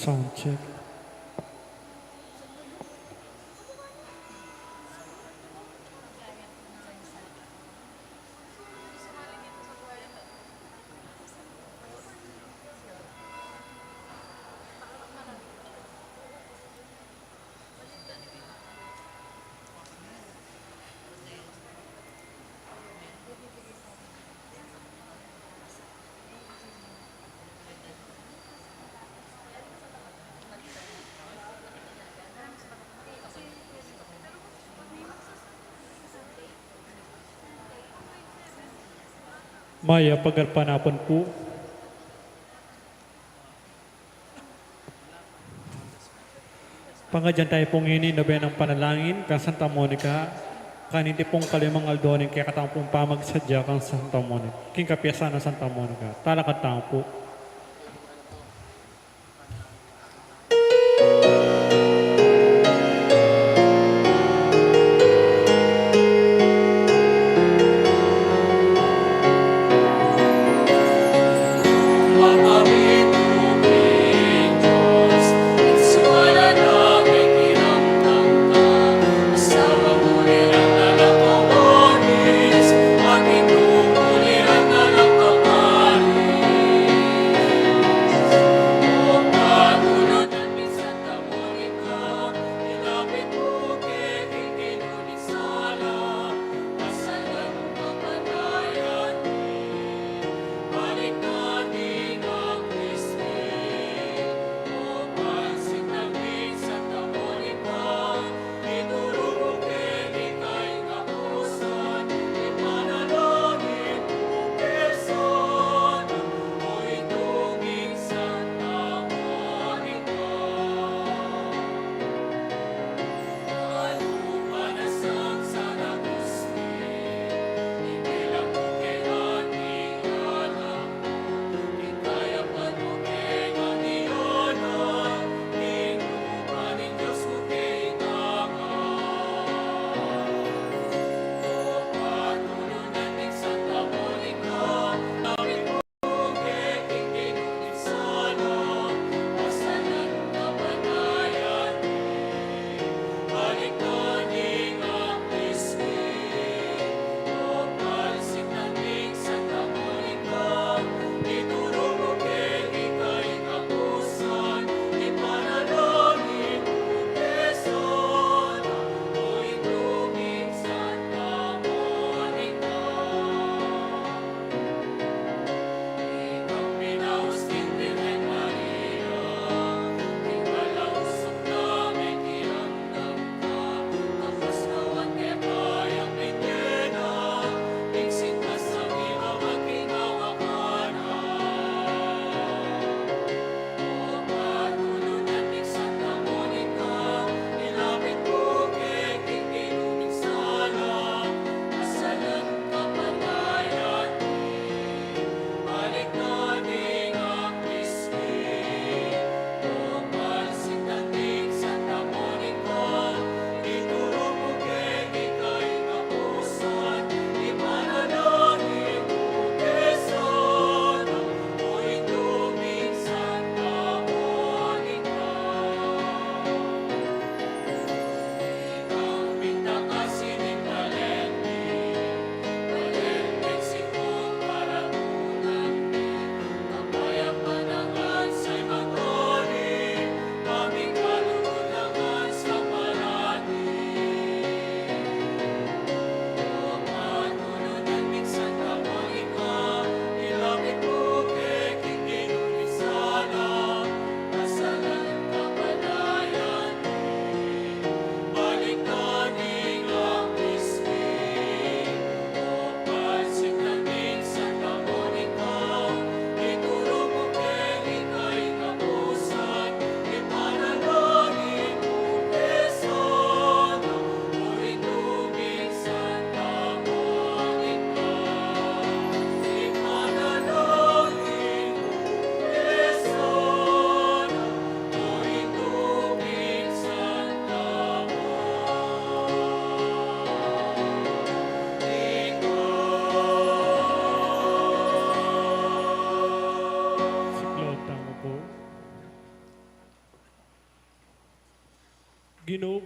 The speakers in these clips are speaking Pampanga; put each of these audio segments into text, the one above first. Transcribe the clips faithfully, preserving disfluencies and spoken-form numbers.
Sound check. Mayap a garapnapun pu. Pangadyan tamu pu ngeni ing nabenang panalangin kang Santa Monica, kaniti pung kalimang aldo ning kekatamu pung pamagsadya kang Santa Monica, king kapiyasan nang Santa Monica. Talakad tamu pu.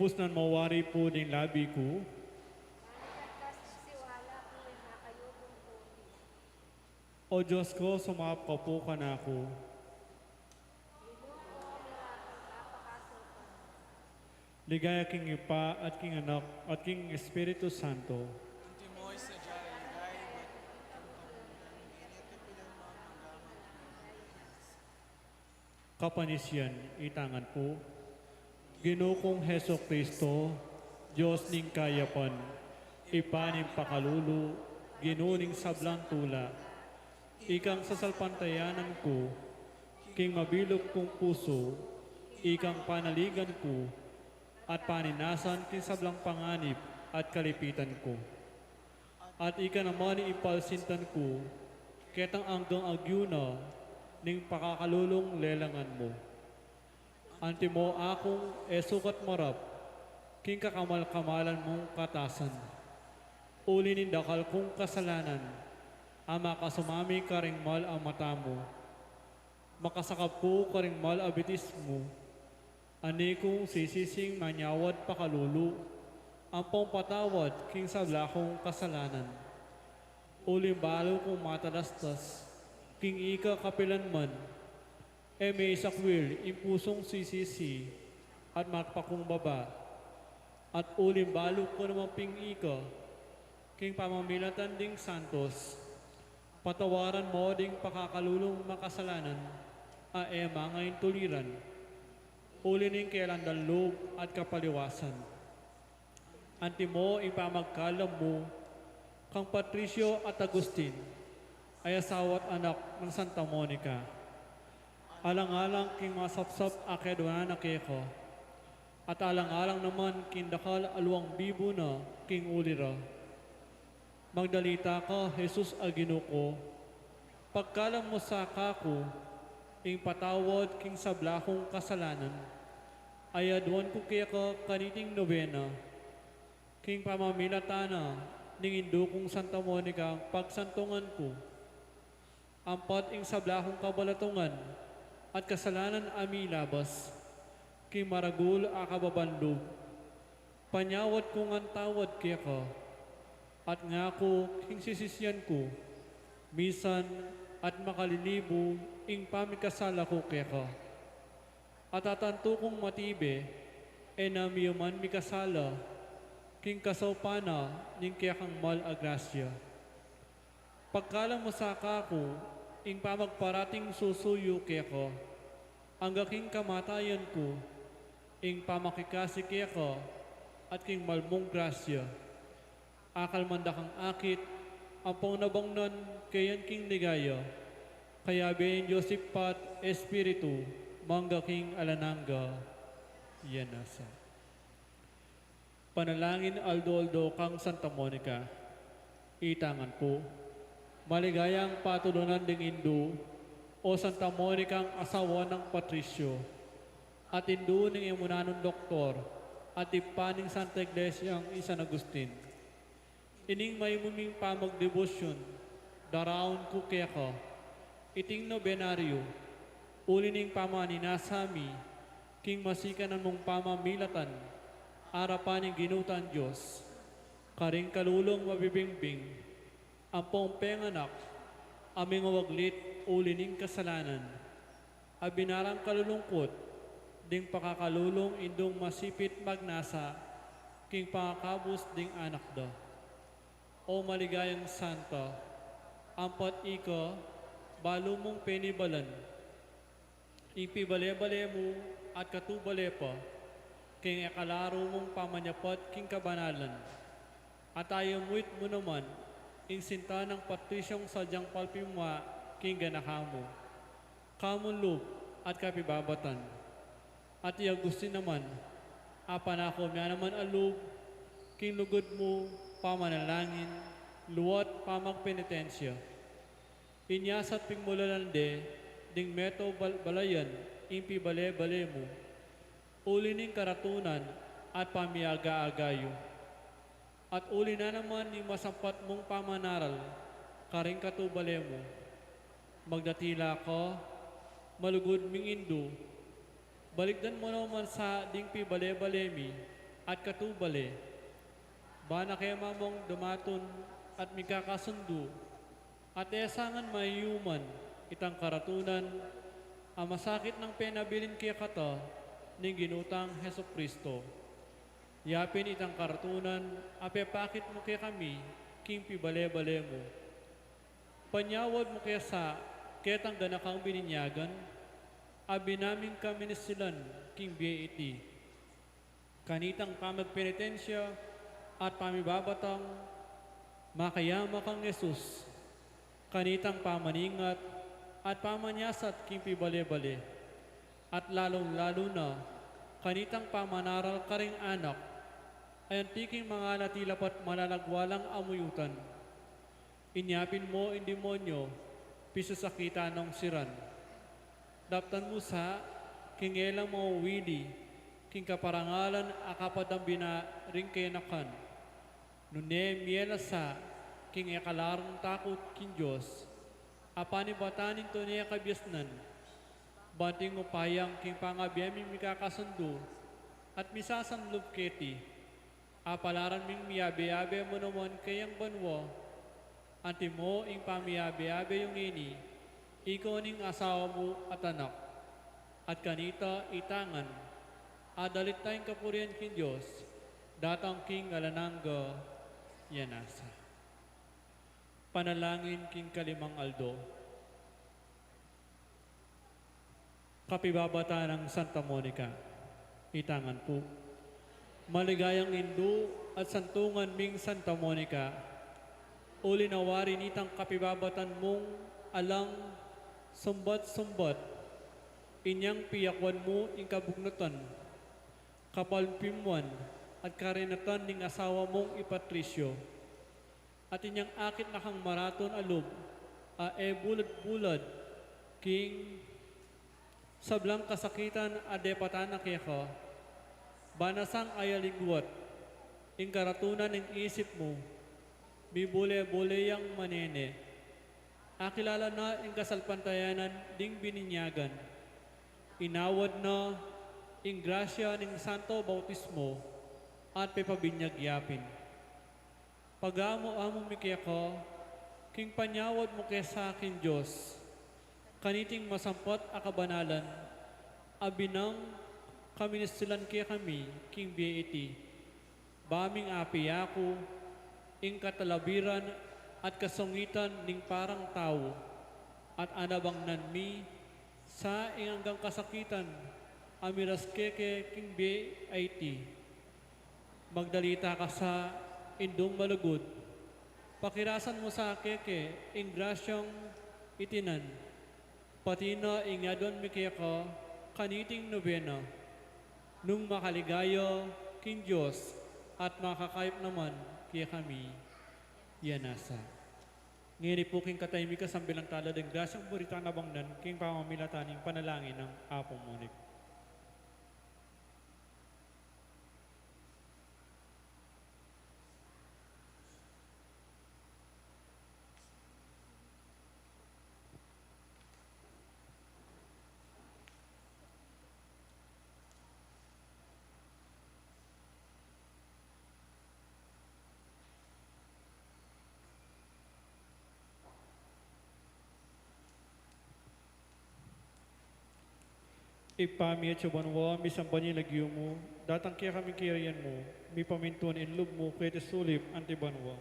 Kusnan mo wari pu ding labi ku. Balik at kas ning siwala ku, ing makayubung ku. O Dios ku, sumaup ka pu kanaku. Ligaya king Ibpa, at king Anak, at king Espiritu Santo. Antimo ing sadya ning ligaya, ibat king kapilan man, mangga man king alang angga. Kapanisian, itangan pu. Ginu kung Jesucristo, Dios ning kayapan, Ibpa ning pakalulu, Ginu ning sablang tula. Ikang sasalpantayanan ku, king mabilug kung pusu, ikang panaligan ku, at paninasan king sablang panganib at kalipitan ku. At ika naman ing ipalsintan ku, ketang anggang agyu na ning pakakalulung lelangan mu. Antimo akung e sukat marap king kakamal-kamalan mung katasan, uli ning dakal kung kasalanan a makasumami karing mal a mata mu. Makasakap ku karing mal a bitis mu, ani kung sisising manyawad pakalulu, ampong patawad king sabla kung kasalanan. Uling balu kung matalastas, king ika kapilan man, e me isakwil ing pusung sisisi at magpakumbaba, at uling balu ku naman ping ika, king pamamilatan ding santos, patawaran mo ding pakakalulung makasalanan a e mangaintuliran, uli ning kelandan lub at kapaliwasan. Antimo ing pamagkalam mu kang Patricio at Agustin, a asawa at anak nang Santa Monica. Alang-alang king masapsap a keduanan na keka, at alang-alang naman king dakal a luang bibu na king uli ra. Magdalita ka, Jesus a Ginu ku, pagkalam mu sa kaku ing patawad king sabla kung kasalanan, a aduan ku keka kaniting nobena, king pamamilatan na ning indu kung Santa Monica, pagsantungan ku. Ampat ing sabla kung kabalatungan at kasalanan a milabas king maragul a kababan lub, panyawad ku ngan tawad keka, at ngaku king sisisian ku, misan at makalilibu ing pamikasala ku keka. At atantu kung matibe, e na miuman mikasala king kasaupan na ning kekang mal a grasya. Pagkalam mu sa kaku ing pamagparating susuyu keka, angga king kamatayan ku, ing pamakikasi keka at king mal mung grasya. Akal man da kang akit ampong nabangnan keyan king ligaya, kayabe ning Dios Ibpa at Espiritu, mangga king alang angga. Yan na sa. Panalangin aldo-aldo kang Santa Monica. Itangan pu. Maligayang patulunan ding indu, o Santa Monica, asawa nang Patricio, at indu ning emunanung doktor, at ibpa ning Santa Iglesiang i San Agustin. Ining mayuming pamagdebosyun, daraun ku keka iting nobenaryu, uli ning pamaninasa mi king masikanan mung pamamilatan, arapan ning Ginu tang Dios, karing kalulung mabibingbing, ampong penganak a mingawaglit uli ning kasalanan, a binarang kalulungkut ding pakakalulung indung masipit magnasa king pangakabus ding anak da. O maligayang Santa, ampat ika balu mung penibalan ing pibale-bale mu at katubale pa king e kalaru mung pamanyapat king kabanalan. At ayamuit mu naman ing sinta nang Patriciong sadyang palpimwa king ganaka mu, kamun lub at kapibabatan. At i Agustin naman, apanako mya naman a lub king lugud mu, pamanalangin, luat pamagpenitensya. Inya sa pigmulalan de ding meto bal-, balayan ing pibale-bale mu, uli ning karatunan at pamiaga-aga yu. At uli na naman ning masampat mung pamanaral karing katubale mu. Magdatila ka, malugud ming indu, balikdan mu naman sa ding pibale-bale mi, At katubale, ba na kaya mamung dumatun at mikakasundu, at e sa ngan maiyuman itang karatunan a masakit nang penabilin kekata ning Ginu tang Jesucristo. Ya pin itang karatunan a pepakit mu kekami king pibale-bale mu. Panyawad mu ke sa ketang ganakang bininyagan a binaming kaminisilan king bie iti. Kanitang pamagpenitensya at pamibabatang makayama kang Jesus, kanitang pamaningat at pamanyasat king pibale-bale, at lalung-lalu na kanitang pamanaral karing anak, ayan tiking manganatila pat malalagwalang amuyutan. Inya pin mo ing demonyo, pisasakitan nong siran. Daptan mu sa, king e la mawawili king kaparangalan a kapadang bina ring kenakan. Nune mie la sa, king e kalarung takut king Dios, a panibatan ning tune kabiasnan, banting upayang king pangabie ming mikakasundu at misasanlub keti. Apalaran ming miyabe-yabe mu naman keyang banua, antimo ing pamiyabe-yabe yu ngeni, ika ning asawa mu at anak, at kanita ita ngan, adalit tayung kapurian king Dios, datang king alang angga. Yan nasa. Panalangin king kalimang aldo. Kapibabatan nang Santa Monica. Ita ngan pu. Maligayang indu at santungan ming Santa Monica, uli na wari nitang kapibabatan mung alang sumbat-sumbat, inyang piyakuan mu ing kabugnatan, kapalpimuan at karinatan ning asawa mung i Patricio. At inyang akit na kang maratun a lub a e bulad-bulad king sablang kasakitan a depatan na keka, ba na sang ayaliguat ing karatunan ning isip mu, mibule-bule yang manene. Akilala na ing kasalpantayanan ding bininyagan. Inawad na ing grasya ning santo bautismo at pepabinyag ya pin. Pagamu-amu mi keka, king panyawad mu ke sa king Dios, kaniting masampat a kabanalan, a binang kaminisilan kekami king bie iti. Ba ming apiaku ing katalabiran at kasungitan ning parang tau, at anabangnan mi sa ing anggang kasakitan a miras keke king bie a iti. Magdalita ka sa, Indung malugud, pakirasan mu sa keke ing grasyang itinan, pati na ing yaduan mi keka kaniting nobena, nung makaligaya king Dios at makakayap naman kekami. Yan nasa. Ngeni pu king katahimikan, sambilan tala ding grasyang buritan a bangnan king pamamilatan ning panalangin nang Apu Monik. Ibpa mi atsu banua, misamban ya ing lagyu mu, datang kekami ing kayarian mu, mipamintuan ing lub mu keti sulip anti banua.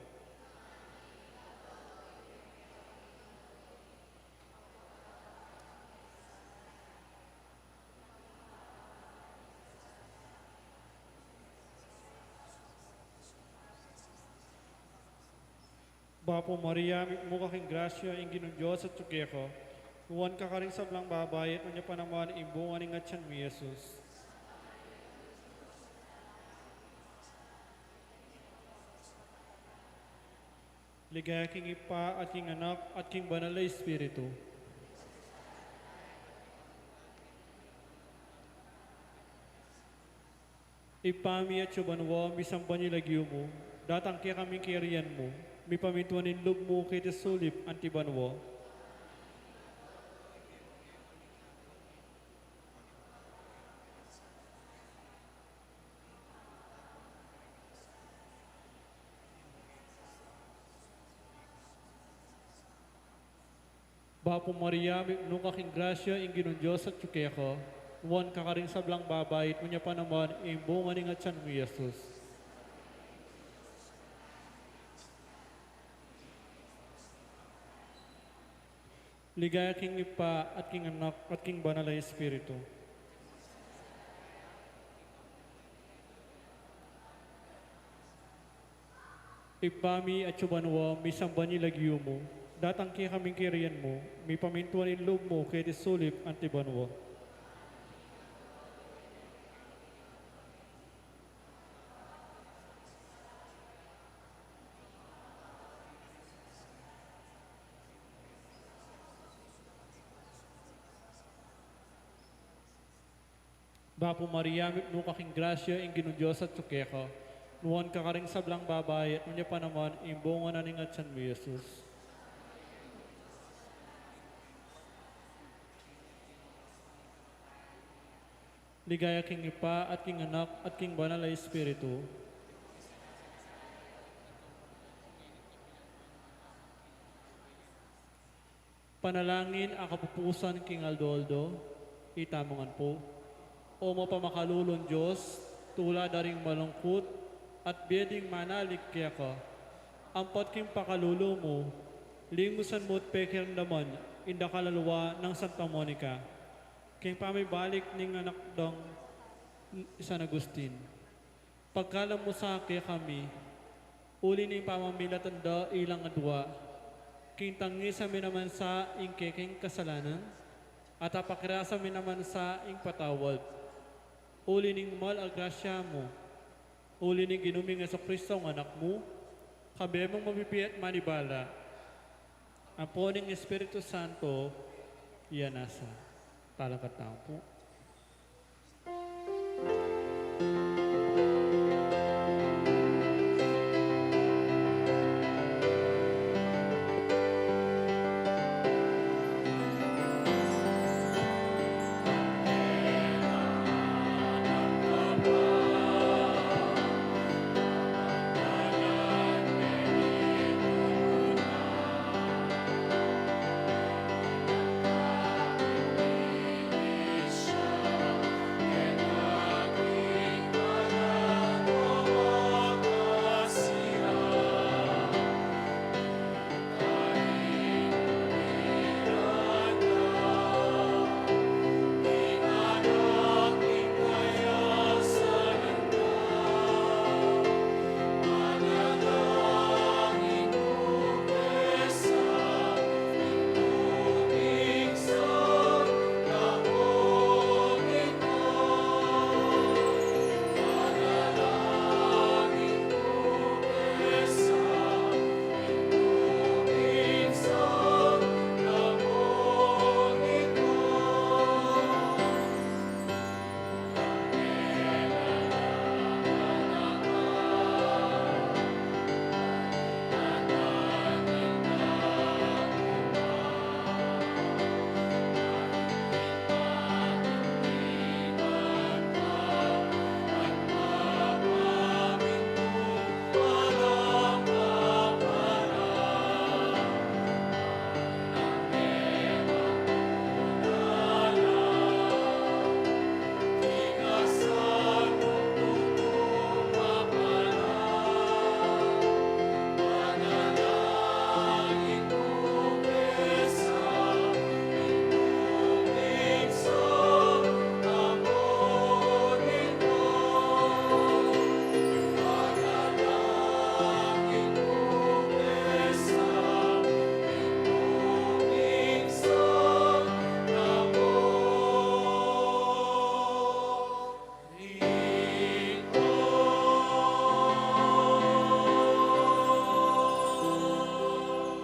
Bapu Maria, mitmu ka king grasya, ing Ginung Dios atyu keka. Nuan ka karing sablang babai, at nuan ya pa naman ing bunga ning atyan mu, i Jesus. Ligaya king Ibpa, at king Anak, at king Banal a Espiritu. Ibpa mi atsu banua, misamban ya ing lagyu mu, datang kekami ing kayarian mu, mipamintuan ing lub mu keti sulip anti banua. Bapu Maria, mipnu ka king grasya, ing Ginung Dios atyu keka, nuan ka karing sablang babai, at nuan ya pa naman ing bunga ning atian mu, i Jesus. Ligaya king Ibpa, at king Anak, at king Banal a Espiritu. Ibpa mi, atsu ka banua, misamban ya ing lagyu mu, datang kekami ing kayarian mu, mipamintuan ing lub mu keti sulip anti banua. Bapu Maria, mipnu ka king grasya, ing Ginung Dios atyu keka, nuan ka karing sablang babai, at nuan ya pa naman ing bunga na ning atian mu, i Jesus. Ligaya king Ibpa, at king Anak, at king Banal a Espiritu. Panalangin a kapupusan king aldo-aldo. Itamu ngan pu. O mapamakalulung Dios, tula da ring malungkut, at bie ding manalig keka. Ampat king pakalulu mu, limusan mu at pekiramdaman ing dakal a lua nang Santa Monica, king pamibalik ning anak dang i San Agustin. Pagkalam mu sa kekami, uli ning pamamilatan da ilang adua, king tangisan mi naman sa ing kekeng kasalanan, at apakirasan mi naman sa ing patawad, uli ning mal a grasya mu, uli ning Ginu ming Jesucristo a Anak mu, kayabe mung mabibie at manibala, ampo ning Espiritu Santo, iya na sa. Talakad tamu pu.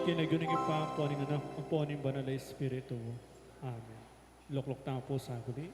King lagyu ning Ibpa, ampo ning Anak, ampo ning Banal a Espiritu. Amen. Lukluk tamu pu sa guli.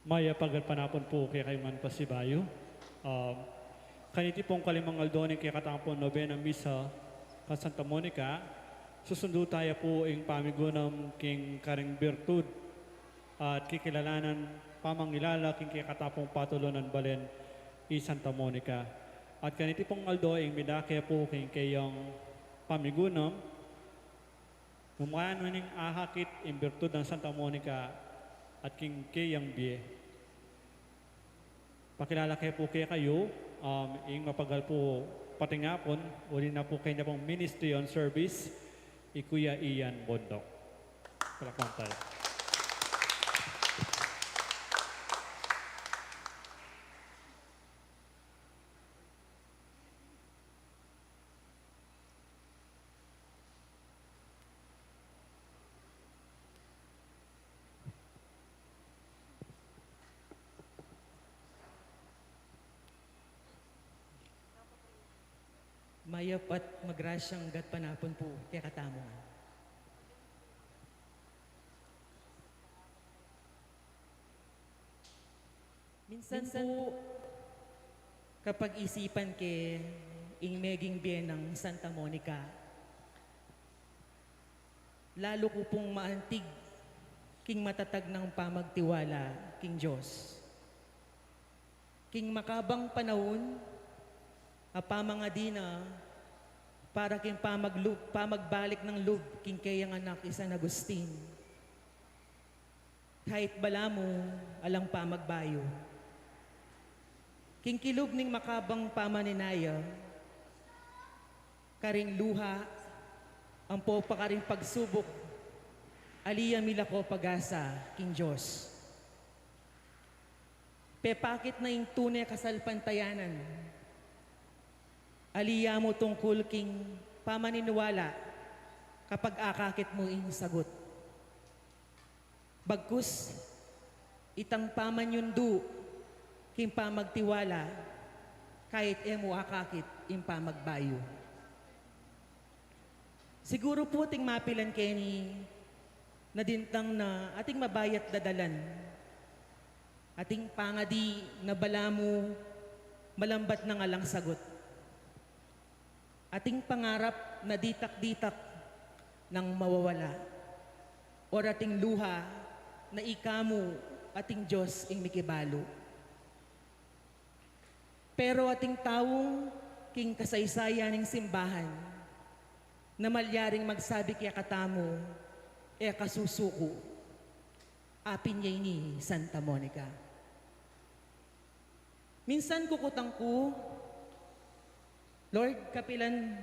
Mayap a gatpanapun pu kekayu ngan pasibayu. Um, kaniti pung kalimang aldo ning kekatamung nobena misa kan Santa Monica, susundu taya pu ing pamigunam king karing birtud at kikilalanan pamangilala king kekatamung patulunan balen i Santa Monica. At kaniti pung aldo ing midake pu king keyang pamigunam, nung makananu ning akakit ing birtud nang Santa Monica at king keyang bie. Pakilala ke pu kekayu, um, ing mapagal pu patingapun, uli na pu keni pung ministry on service, i Kuya Ian Bondok. Palakpakan taya. Mayap at magrasyang gatpanapun pu kekatamu ngan. Minsan pu, kapag-isipan ke ing meging bie nang Santa Monica, lalu ku pung maantig king matatag nang pamagtiwala king Dios. King makabang panaun, a pamangadi na para king pamaglub-, pamagbalik nang lub king keyang anak i San Agustin. Kahit balamu alang pamagbayu. King kilub ning makabang pamaninaya, karing luha, ampo pa karing pagsubuk, ali ya milako pag-asa king Dios. Pepakit na ing tune kasalpantayanan. Ali ya mu tungkul king pamaniniwala kapag akakit mu ing sagut. Bagkus, itang pamanyundu king pamagtiwala, kahit e mu akakit ing pamagbayu. Siguru pu ating mapilan keni na dintang na ating mabayat dadalan. Ating pangadi na balamu malambat nang alang sagut. Ating pangarap na ditak-ditak nang mawawala. Or ating luha na ika mu ating Dios ing mikibalu. Pero ating taung king kasaysayan ning simbahan na malyaring magsabi kekatamu, e ka susuku. Apin ya ini Santa Monica. Minsan kukutang ku, Lord, kapilan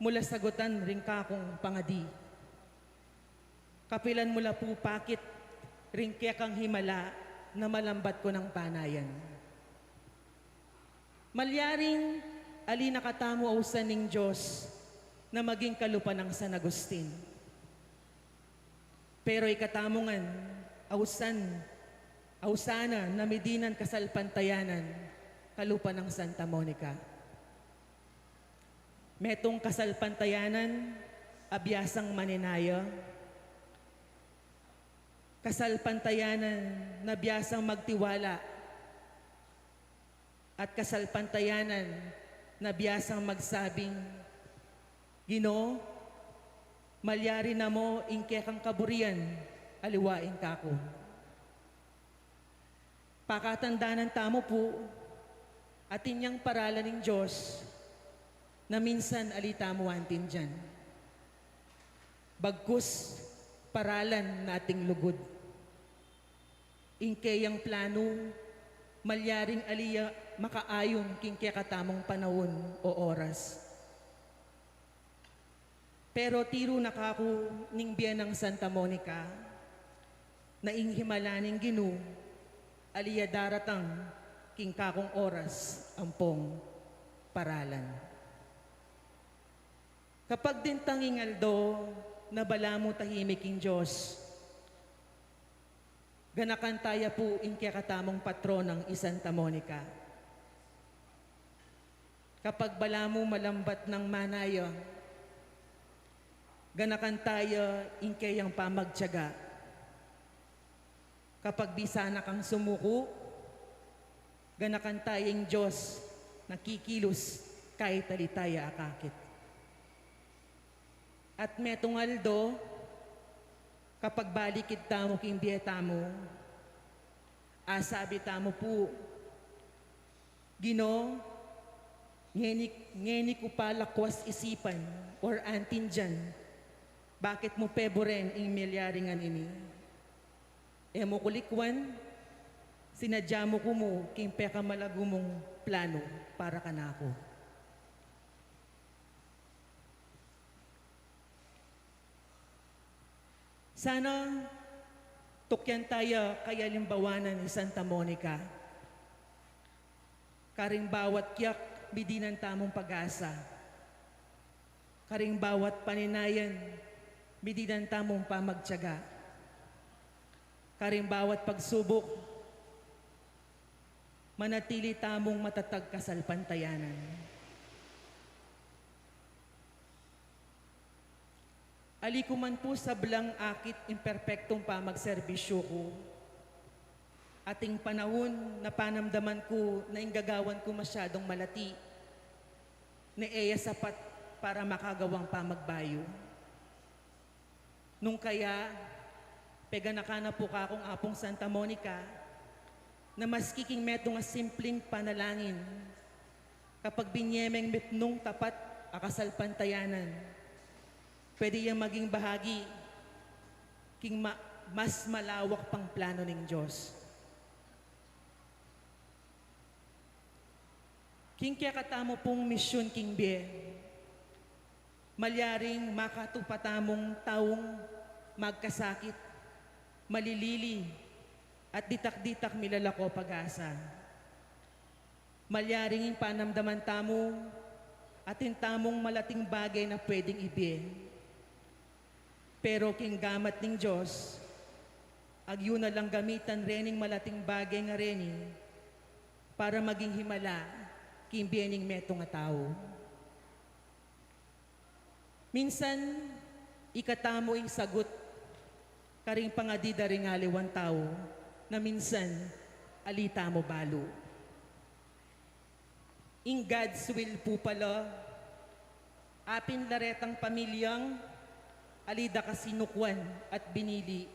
mu la sagutan ring kakung pangadi? Kapilan mu la pupakit ring kekang himala na malambat ku nang panayan? Malyaring ali na katamu ausan ning Dios na maging kalupa nang San Agustin. Pero ikatamu ngan, ausan, ausan na na midinan kasalpantayanan kalupa nang Santa Monica. Metung kasalpantayanan a biasang maninaya, kasalpantayanan na biasang magtiwala, at kasalpantayanan na biasang magsabing, Ginu, malyari na mu ing kekang kaburian, aliwa ing kaku. Pakatandanan tamu pu, atin yang paralan ning Dios na minsan ali tamu antindian. Bagkus, paralan na ating lugud. Ing keyang planu, malyaring ali ya makaayun king kekatamung panaun o oras. Pero tiru na kaku ning bie nang Santa Monica, na ing himala ning Ginu, ali ya daratang king kakung oras ampong paralan. Kapag dintang ing aldo na balamu tahimik ing Dios, ganakan taya pu ing kekatamung patronang i Santa Monica. Kapag balamu malambat nang manaya, ganakan taya ing keyang pamagtiyaga. Kapag bisa na kang sumuku, ganakan taya ing Dios na kikilus kahit ali taya akakit. At metung aldo, kapag balikid tamu king bie tamu, asabi tamu pu, Ginu, ngeni, ngeni ku pa lakwas isipan or antindian, bakit mu peburen ing milyaring ini? E mu ku likwan, sinadya mu ku mu king pekamalagu mung planu para kanaku. Sana tukyan taya kayalimbawanan i Santa Monica. Karing bawat kiyak, midinan tamung pag-asa. Karing bawat paninayan, midinan tamung pamagtiyaga. Karing bawat pagsubuk, manatili tamung matatag kasalpantayanan. Ali ku man pu sablang akit ing perpektung pamagserbisyu ku, ating panahun na panamdaman ku na ing gagawan ku masyadung malati, na e ya sapat para makagawang pamagbayu. Nung kaya, peganakan na pu kakung Apung Santa Monica, na maski king metung a simpling panalangin, kapag binye meng mipnung tapat a kasalpantayanan, pwede yang maging bahagi king ma-, mas malawak pang plano ning Dios. King kekatamu pung misyun king bie, malyaring makatupa tamung taung magkasakit, malilili, at ditak-ditak milalako pag-asa. Malyaring ing panamdaman tamu, atin tamung malating bage na pwedeng ibie. Pero king gamat ning Dios, agyu na lang gamitan rening malating bage a reni para maging himala king bie ning metung a tau. Minsan, ikatamu ing sagut karing pangadi da ring aliwang tau, na minsan ali tamu balu. Ing God's will pu pala, apin la retang pamilyang ali da ka sinukwan at binili.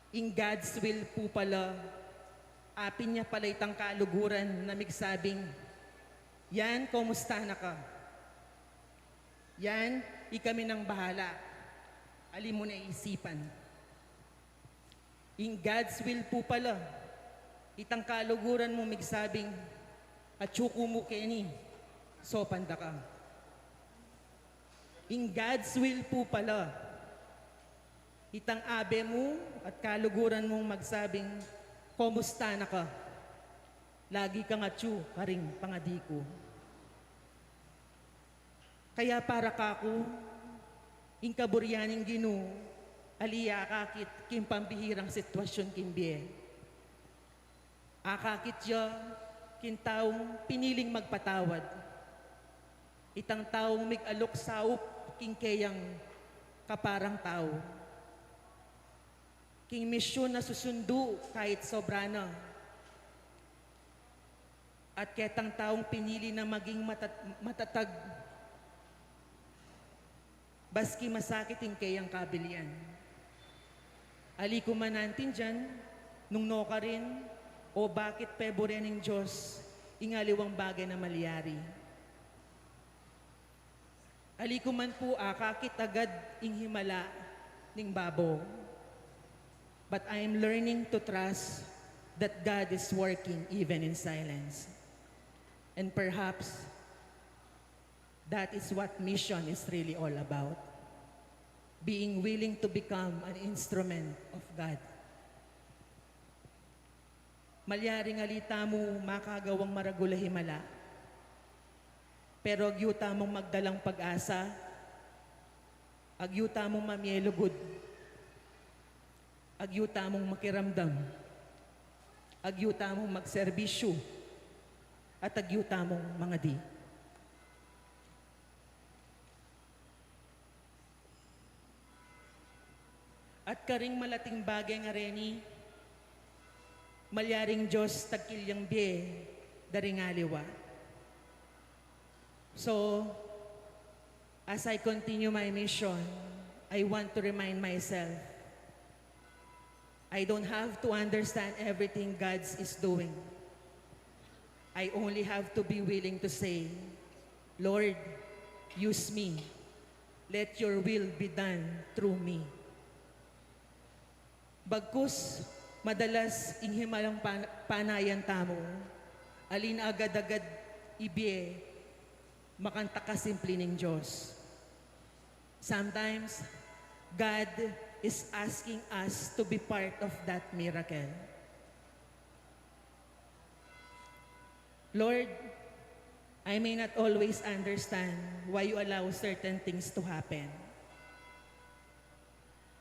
Ing God's will pu pala, apin ya pala itang kaluguran na migsabing, "Yan, kumusta na ka? Yan, ikami nang bahala. Ali mu ne isipan." Ing God's will pu pala, itang kaluguran mung migsabing, "Atyu ku mu keni, saupan da ka." Ing God's will pu pala, itang abe mu at kaluguran mung magsabing, "Kumusta na ka? Lagi kang atyu karing pangadi ku." Kaya para kaku, ing kaburian ning Ginu, ali ya akakit king pambihirang sitwasyun king bie. Akakit ya king taung piniling magpatawad. Itang taung mig-alok saup king keyang kaparang tau. King misyun a susundu kahit sobra na. At ketang taung pinili na maging matat-, matatag, baski masakit ing keyang kabilian. Ali ku man antindian nung nukarin o bakit pebure ning Dios ing aliwang bage na malyari. Ali ku man pu akakit agad ing himala ning babo. But I am learning to trust that God is working even in silence. And perhaps that is what mission is really all about. Being willing to become an instrument of God. Malyaring ali tamu makagawang maragul a himala. Pero agyu tamung magdalang pag-asa, agyu tamung mamie lugud, agyu tamung makiramdam, agyu tamung magserbisyu, at agyu tamung mangadi. At Karing malating bage ngareni, malyaring Dios tagkil yang bie da ring aliwa. So, as I continue my mission, I want to remind myself, I don't have to understand everything God is doing. I only have to be willing to say, "Lord, use me. Let your will be done through me." Bagkus, madalas ing himalang pan-, panayan tamu, alin agad-agad ibie, makanta kasimpli ning Dios. Sometimes, God is asking us to be part of that miracle. Lord, I may not always understand why you allow certain things to happen.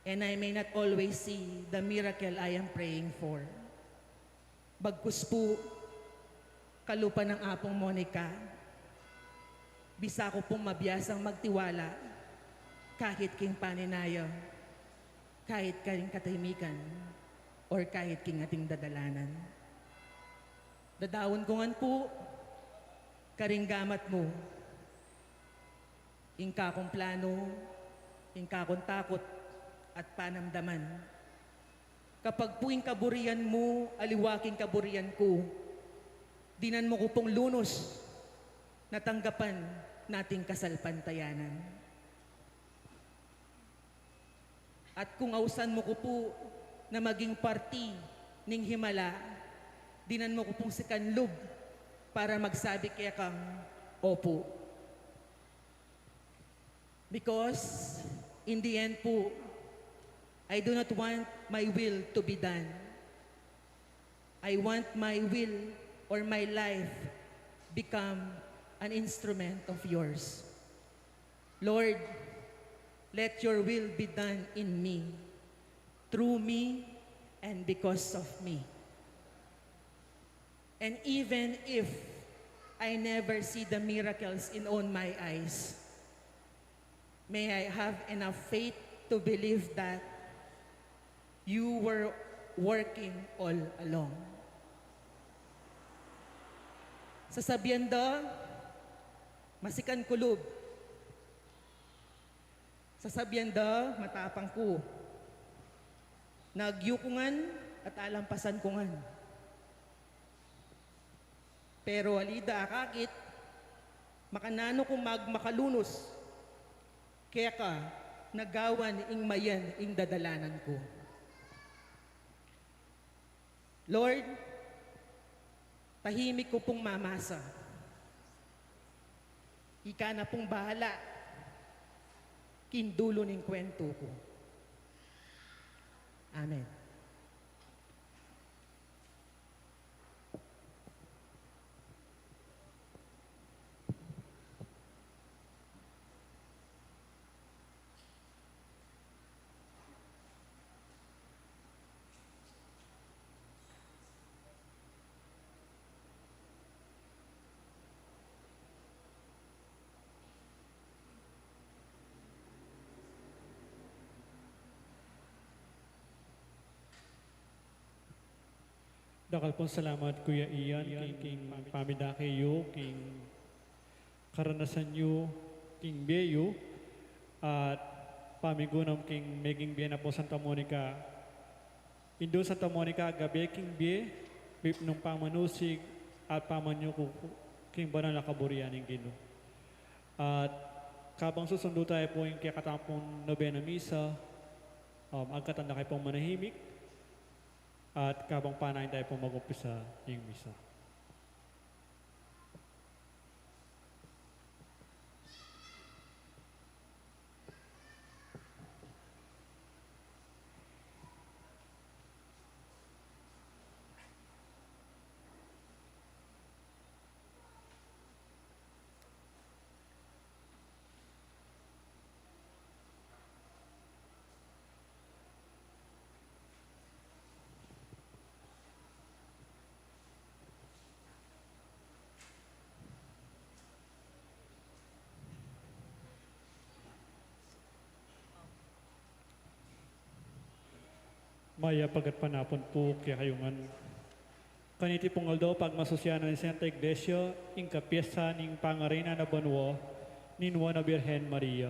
And I may not always see the miracle I am praying for. Bagkus pu, kalupa nang Apung Monica, bisa ku pung mabiasang magtiwala, kahit king paninaya, kahit karing katahimikan, or kahit king ating dadalanan. Dadaun ku ngan pu, karing gamat mu, ing kakung planu, ing kakung takut, at panamdaman. Kapag pu ing kaburian mu, aliwa king kaburian ku, dinan mu ku pung lunus, na tanggapan nating kasalpantayanan. At kung ausan mu ku pu na maging parti ning himala, dinan mu ku pung sikan lub para magsabi kekang, "Opu." Because, in the end pu, I do not want my will to be done. I want my will or my life become an instrument of yours. Lord, let your will be done in me, through me, and because of me. And even if I never see the miracles in own my eyes, may I have enough faith to believe that you were working all along. Sasabian da, masikan ku lub. Sasabian da, matapang ku. Nagyu ku ngan at alampasan ku ngan. Pero ali da akakit, makananu ku magmakalunus keka na gawan ing mayan ing dadalanan ku. Lord, tahimik ku pung mamasa. Ika na pung bahala king dulu ning kwentu ku. Amen. Dakal pung salamat, Kuya Ian, king, king pamidake yu, king karanasan yu, king bie yu, at pamigunam king meging bie na pu Santa Monica. Indu Santa Monica, gabe king bie, mipnung pamanusig, at pamanyuku king banal a kaburian ning Ginu. At kabang susundu tayu pu ing kekatamung nobena misa, um, agkatan da kayu pung manahimik, at kabang panayan tayu pung mag-umpisa ing misa. Mayap a gatpanapun pu kekayu ngan. Kaniti pung aldo pagmasusyan na ning Santa Iglesia ing kapiesta ning Pangarin na banua ning Nuan a Birhen Maria.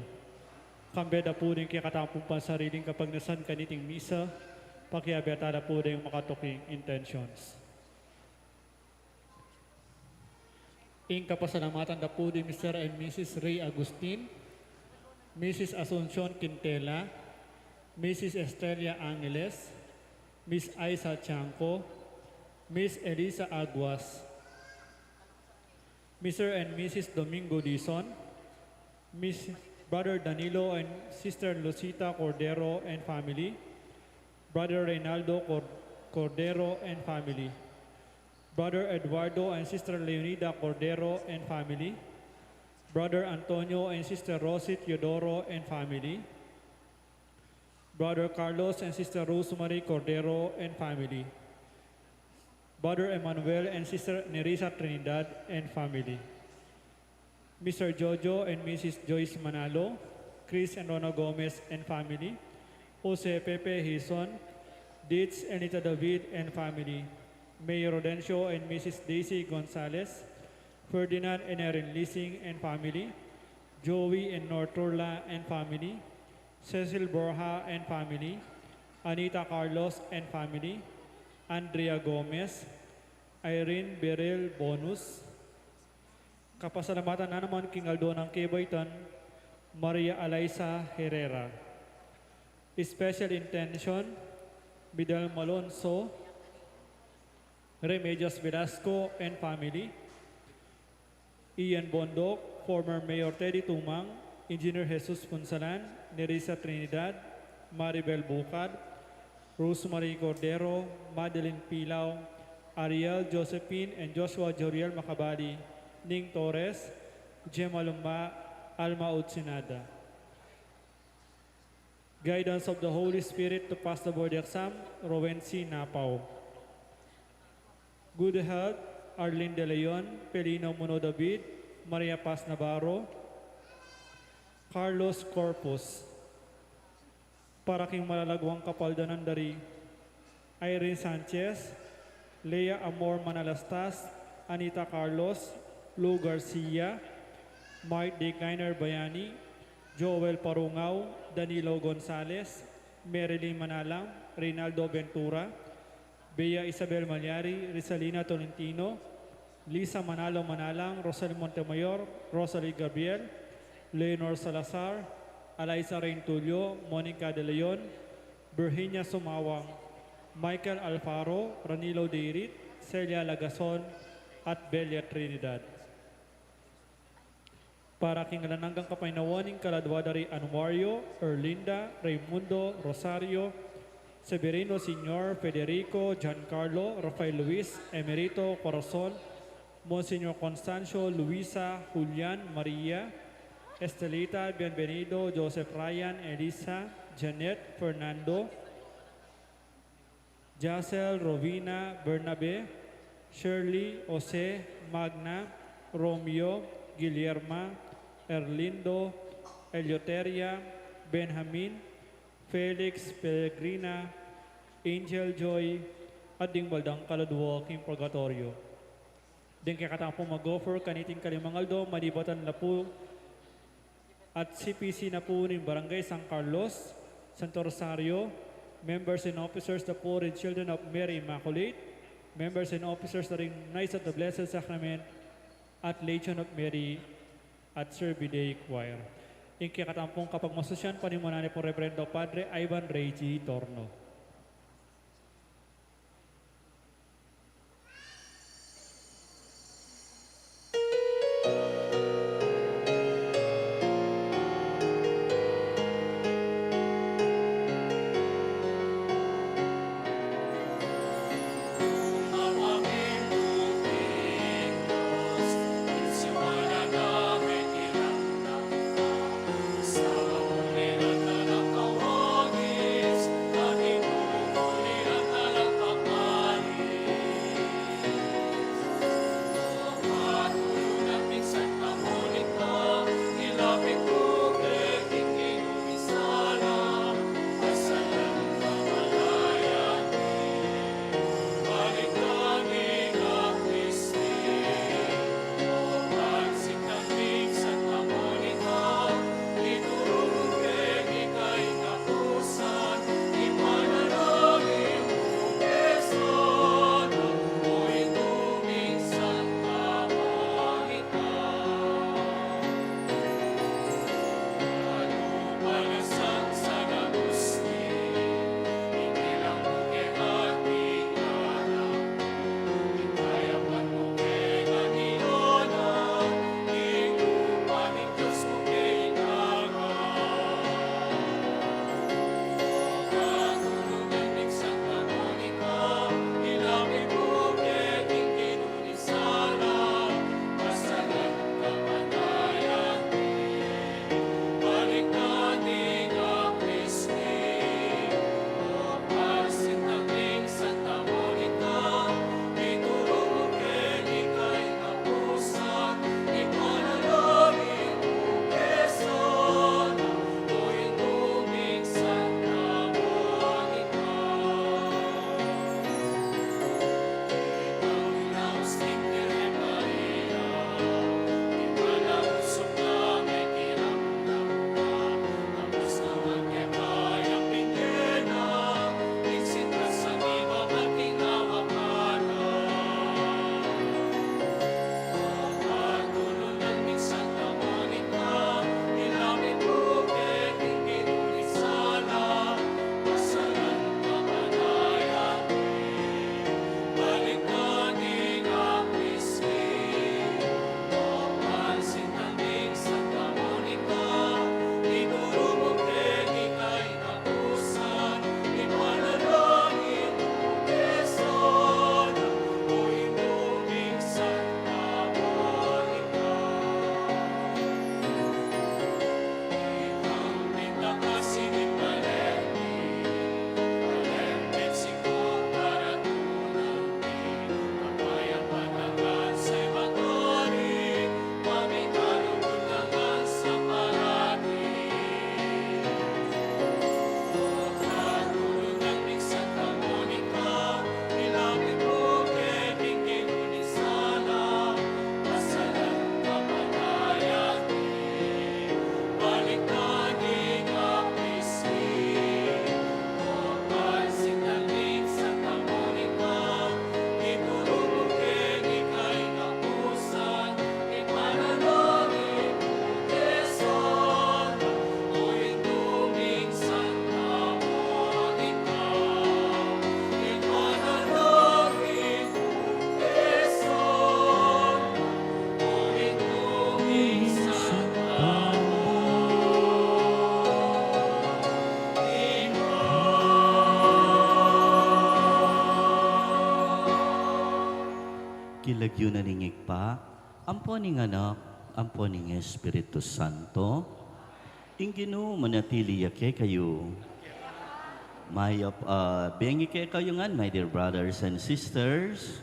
Kambe da pu ding kekatamung pansariling kapagnasan kaniting misa, pakiabe tala pu ding makatuking intentions. Ing kapasalamatan da pu di Mister and Missus Ray Agustin, Missus Asuncion Quintela, Missus Estrella Angeles, Miss Aiza Chanco, Miss Elisa Aguas, Mister and Missus Domingo Dizon, Miss, Brother Danilo and Sister Lucita Cordero and family, Brother Reynaldo Cor-, Cordero and family, Brother Eduardo and Sister Leonida Cordero and family, Brother Antonio and Sister Rosie Teodoro and family, Brother Carlos and Sister Rosemary Cordero and family, Brother Emmanuel and Sister Nerissa Trinidad and family, Mister Jojo and Missus Joyce Manalo, Chris and Rona Gomez and family, Jose Pepe Hizon, Dietz and Nita David and family, Mayor Rodencio and Missus Daisy Gonzalez, Ferdinand and Erin Lising and family, Joey and Norturla and family, Cecil Borja and family, Anita Carlos and family, Andrea Gomez, Irene Berel Bonus. Kapasalamatan na naman king aldo nang kebaitan, Maria Eliza Herrera. Special intention, Midal Malonzo, Remedios Velasco and family, Ian Bondoc, former Mayor Teddy Tumang, Engineer Jesus Punsalan, Nerissa Trinidad, Maribel Bucad, Rosemary Cordero, Madeline Pilau, Ariel Josephine and Joshua Joriel Macabali, Ning Torres, Gemma Lumba, Alma Utsinada. Guidance of the Holy Spirit to pass the board exam, Rowen C. Napao. Good health, Arlene De Leon, Pelino Muno David, Maria Paz Navarro, Carlos Corpus. Para king malalaguang kapaldanan dari Irene Sanchez, Lea Amor Manalastas, Anita Carlos, Lou Garcia, Mike Decliner Bayani, Joel Parungao, Danilo Gonzales, Marilyn Manalang, Reynaldo Ventura, Bea Isabel Malyari, Rizalina Tolentino, Lisa Manalo Manalang, Rosel Montemayor, Rosalie Gabriel, Leonor Salazar, Eliza Reintulio, Monica De Leon, Virginia Sumawang, Michael Alfaro, Ranilo Deirit, Celia Lagason, at Belia Trinidad. Para king alang anggang kapaynawan ning kaladua dari Anuario, Erlinda, Raimundo, Rosario, Severino Senior, Federico, Giancarlo, Rafael Luis, Emerito, Corazon, Monsignor Constancio, Luisa, Julian, Maria, Estelita, Bienvenido, Joseph, Ryan, Elisa, Janet, Fernando, Jacel, Rowena, Bernabe, Shirley, Jose, Magna, Romeo, Guillerma, Erlindo, Eleuteria, Benjamin, Felix, Pellegrina, Angel Joy, at ding baldang kaladua king purgatoryo. Ding kekatamung mag-offer kaniting kalimang aldo, malibatan la pu at C P C na pu ning Barangay San Carlos, Santo Rosario, members and officers na pu ring Children of Mary Immaculate, members and officers na ring Knights of the Blessed Sacrament, at Legion of Mary at Servide Choir. Ing kekatamung kapagmasusyan, panimunan na pu ning Reverendo Padre Ivan Reggie Torno. King lagyu na ning Ibpa, ampo ning Anak, ampo ning Espiritu Santo. Ing Ginu manatili ya kekayu. Mayap a, ah, bengi kekayu ngan, my dear brothers and sisters.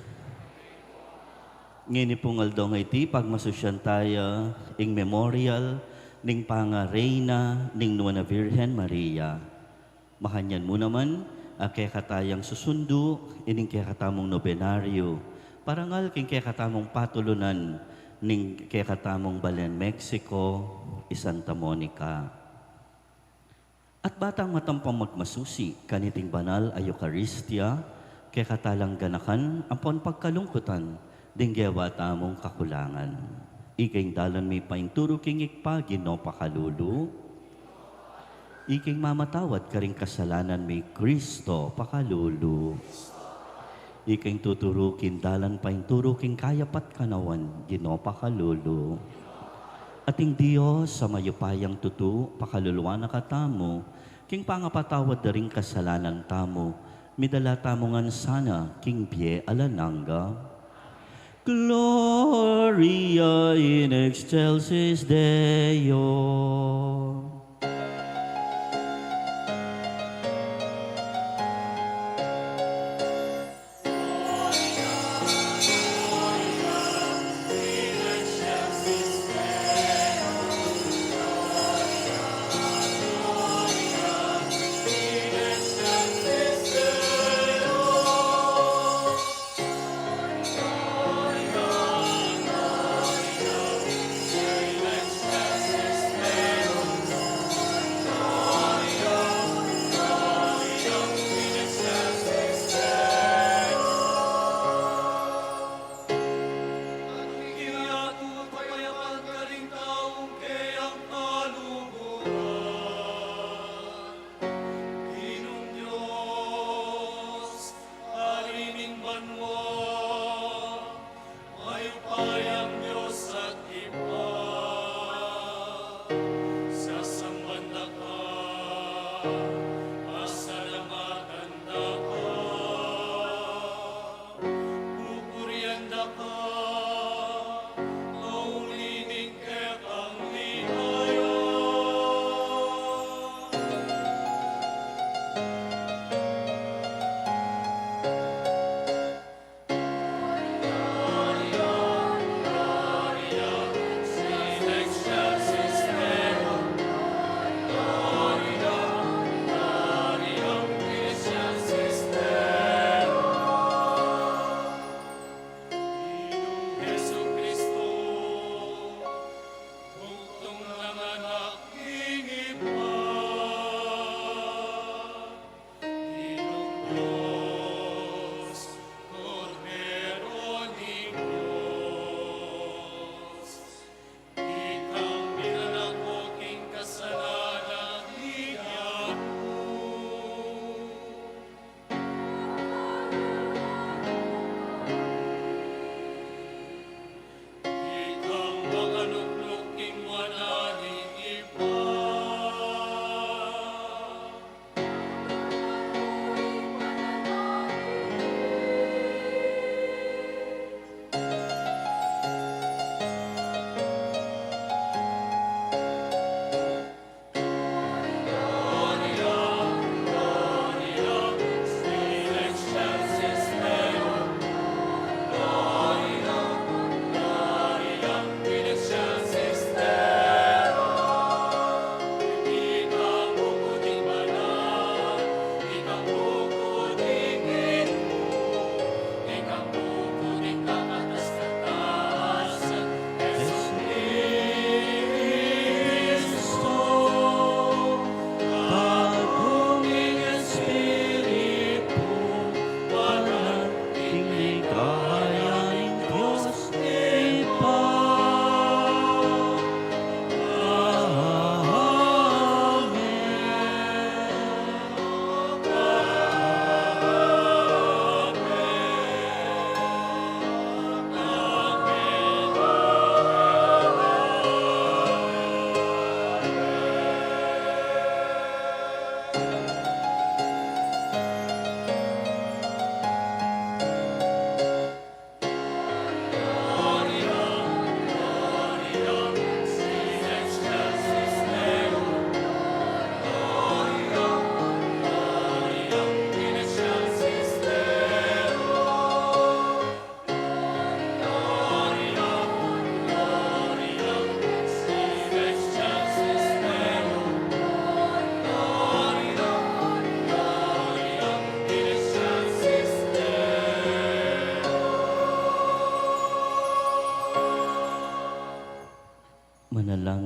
Ngeni pung aldo ngeni, pagmasusyan taya ing memorial ning pangareyna ning Nuan a Virgen Maria. Makanyan mu naman a kekatayang susundu ining kekatamung nobenaryo, parangal king kekatamung patulunan ning kekatamung balen Mexico, i Santa Monica. At ba tang matampang magmasusi kaniting banal a Eukaristia, kekatalang ganakan ampon pagkalungkutan ding gewa tamung kakulangan. Ika ing dalan mi painturu king Ibpa, Ginu, pakalulu. Ika ing mamatawad karing kasalanan mi, Kristo, pakalulu. Ika ing tuturu king dalan painturu king kayapan at kanawan, Ginu, pakalulu. At ing Dios a mayupayang tutu, pakaluluan na katamu king pangapatawad da ring kasalanan tamu, midala tamu ngan sana king bie alang angga. Gloria in excelsis Deo.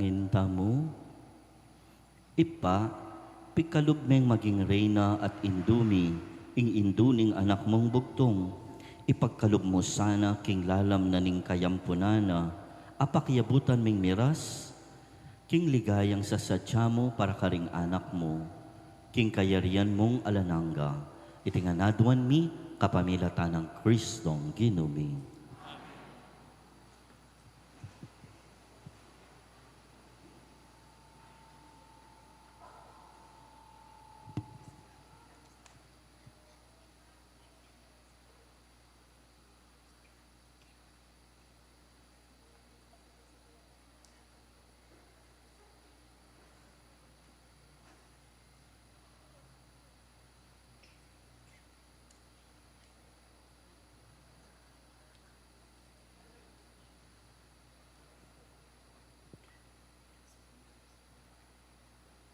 Manalangin tamu. Ibpa, pikalub meng maging reyna at indu mi, ing indu ning Anak mung bugtung. Ipagkalub mu sana king lalam na ning kayampunan na, apakiabutan ming miras king ligayang sasadya mu para karing Anak mu, king kayarian mung alang angga. Iti ngan aduan mi kapamilatan nang Kristong Ginu mi.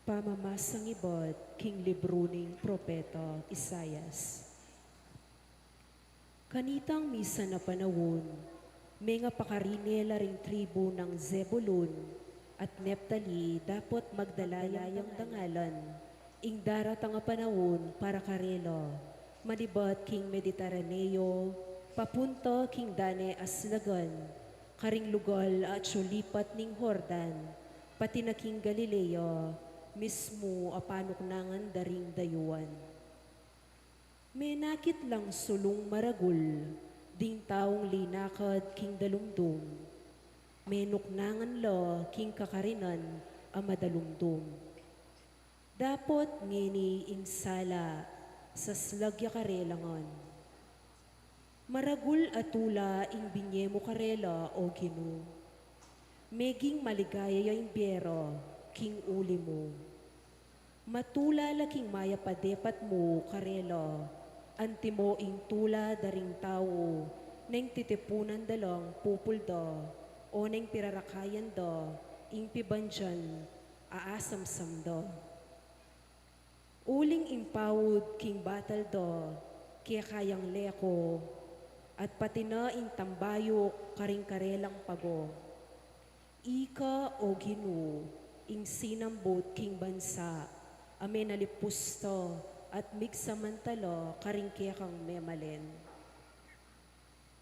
Pamamasang ibat king libru ning propeta Isaias. Kanitang misan a panaun, mengapakarine la ring tribu nang Zebulun at Neftali dapot magdala yang dangalan, ing daratang a panaun para karela, manibat king Mediterraneo, papunta king dane a slagan, karing lugal a atyu lipat ning Jordan, pati na king Galilea mismu a panuknangan da ring dayuan. Menakit lang sulung maragul ding taung linakad king dalumdum, menuknangan la king kakarinan a madalumdum. Dapot ngeni ing sala, saslag ya karela ngan. Maragul a tula ing binye mu karela, O Ginu. Meging maligaya ya ing bie ra king uli mu. Matula la king mayap a depat mu karela, antimo ing tula da ring tau neng titipunan da lang pupul da, o neng pirarakayan da ing pibandian a asamsam da. Uling ing paud king batal da keka yang leko, at pati na ing tambayuk karing karelang pago. Ika, O Ginu, ing sinambut king bansa a menalipus ta at migsamantala karing kekang memalen.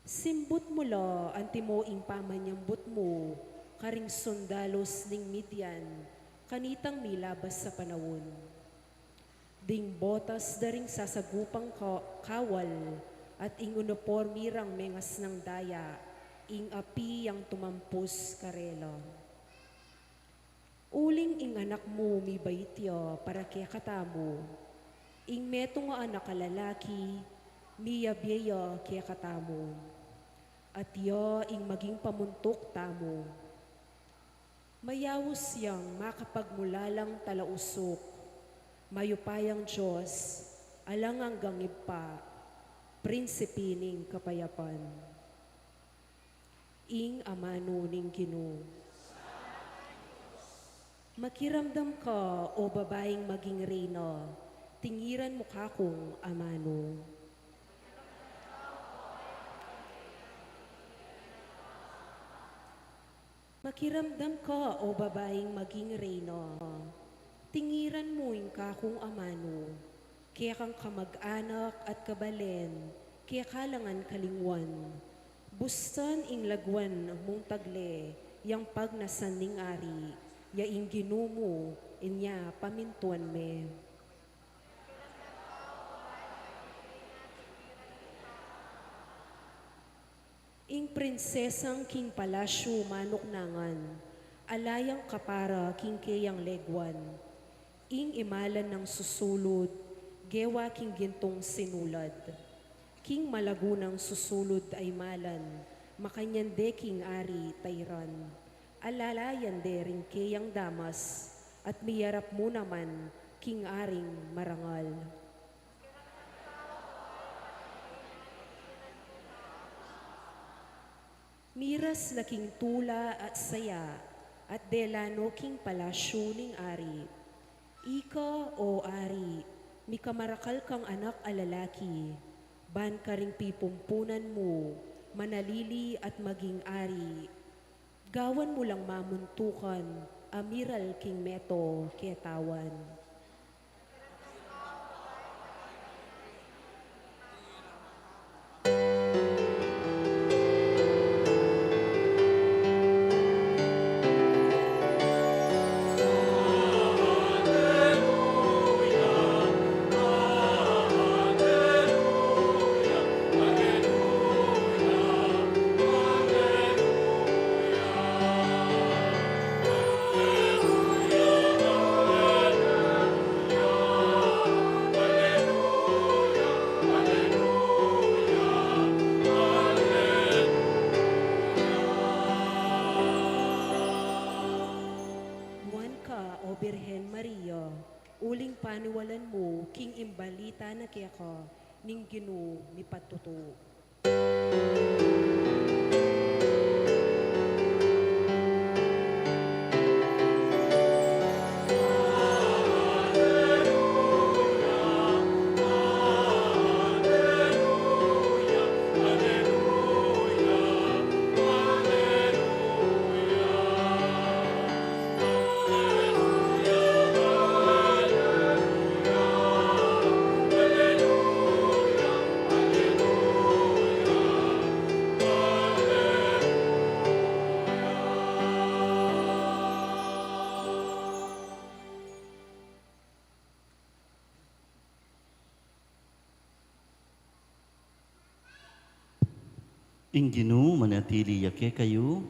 Simbut mu la antimo ing pamanyambut mu karing sundalus ning Midian kanitang milabas a panaun. Ding botas da ring sasagupang ka-, kawal at ing uniporme rang mengasnang daya, ing api yang tumampus karela. Uling ing anak mu mibait ya para kekatamu, ing metung a anak a lalaki miyabie ya kekatamu, at ya ing maging pamuntuk tamu. Mayaus yang makapagmulalang talausuk, mayupayang Dios, alang anggang Ibpa, Prinsipe ning kapayapan. Ing amanu ning Ginu. Makiramdam ka, o babaing maging reyna, tingiran mu kakung amanu. Makiramdam ka, o babaing maging reyna, tingiran mu ing kakung amanu, kekang kamag-anak at kabalen, keka la ngan kalingwan. Bustan ing lagwan mung tagle, yang pagnasan ning ari, ya ing Ginu mu, inya pamintuan me. Ing prinsesang king palasyu manuknangan, ala yang kapara king keyang leguan. Ing imalan nang susulud, gewa king gintung sinulad. King malagu nang susulud a imalan, makanyan de king ari tairan. Alalayan de ring keyang damas, at miyarap mu naman king aring marangal. Miras la king tula at saya, at delano king palasyu ning ari. Ika, o ari, mikamarakal kang anak a lalaki, ban karing pipumpunan mu, manalili at maging ari. Gawan mu lang mamuntukan, miral king meto ketawan. Nuan ka, O Birhen Maria, uling paniwalan mu king imbalita na keka ning Ginu mipatutu. Ing Ginu manatili ya kekayu.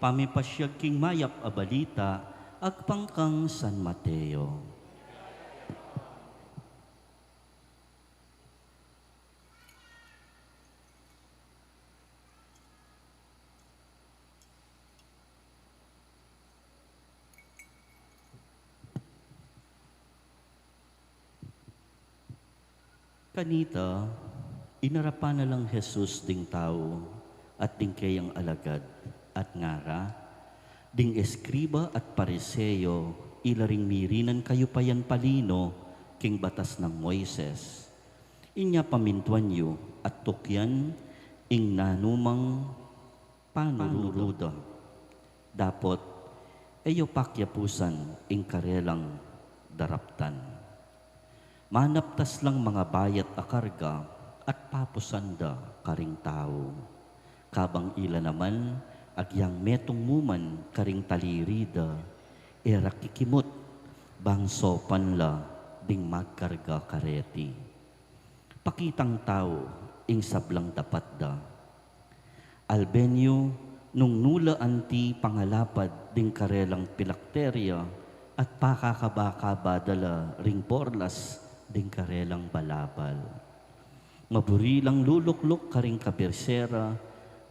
Pamipasiag king mayap a balita agpang kang San Mateo. Kanita, inarapan na lang Jesus ding tau at ding keyang alagad, at ngara, ding eskriba at Pariseo, ila ring mirinan kayupayan palino king batas nang Moises. Inya pamintuan yu at tukyan ing nanumang panuru da, dapot e yu pakyapusan ing karelang daraptan. Manaptas lang mangabayat a karga at papusan da karing tau. Kabang ila naman agyang metung mu man karing taliri da, e ra kikimut bang saupan la ding magkarga kareti. Pakitang tau ing sablang dapat da. Alben yu, nung nu la anti pangalapad ding karelang pilakterya at pakakaba-kaba da la ring borlas ding karelang balabal. Maburi lang lulukluk karing kabersera,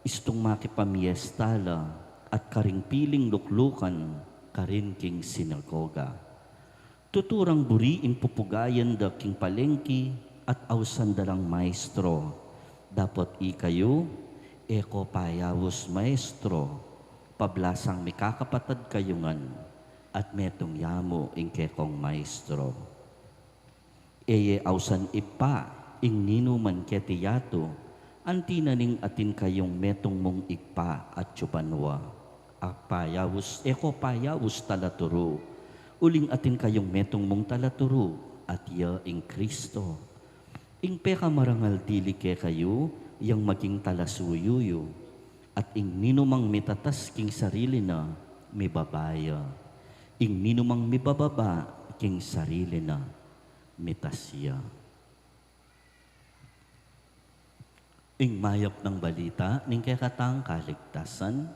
istung makipamiesta la, at karing piling luklukan karin king sinagoga. Tutu rang buri ing pupugayan da king palengki at ausan da lang maestro. Dapot ikayu, e ko payaus maestro, pablasang mikakapatad kayu ngan, at metung ya mu ing kekong maestro. E ye ausan Ibpa ing ninuman keti yatu, anti na ning atin kayung metung mung Ibpa atyu banua. Ak payaus, e ko payaus talaturu, uling atin kayung metung mung talaturu, at ya ing Kristo. Ing pekamarangal dili kekayu yang maging talasuyu yu, at ing ninumang mitatas king sarili na, mibaba ya. Ing ninumang mibababa king sarili na, mitas ya. Ing mayap nang balita ning kekatang kaligtasan.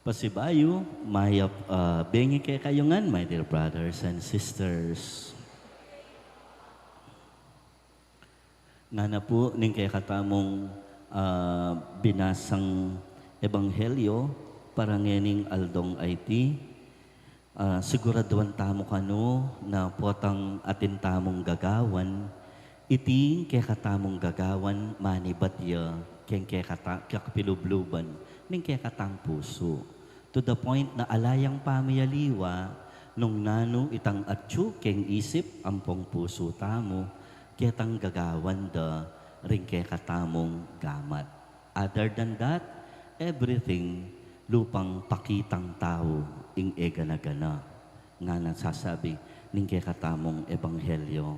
Pasibayu, mayap, ah, bengi kekayu ngan, my dear brothers and sisters. Ngana pu ning kekatamung, ah, binasang ebanghelyo para ngening aldong a iti, ah, siguraduan tamu kanu na potang atin tamung gagawan, iti kekatamung gagawan manibat ya keng kekata-, kekapilubluban ning kekatang pusu. To the point na ala yang pamialiwa nung nanu itang atyu keng isip ampong pusu tamu, ketang gagawan da ring kekatamung gamat. Other than that, everything lupang pakitang tau ing e gana-gana, ngana sasabi ning kekatamung ebanghelyo.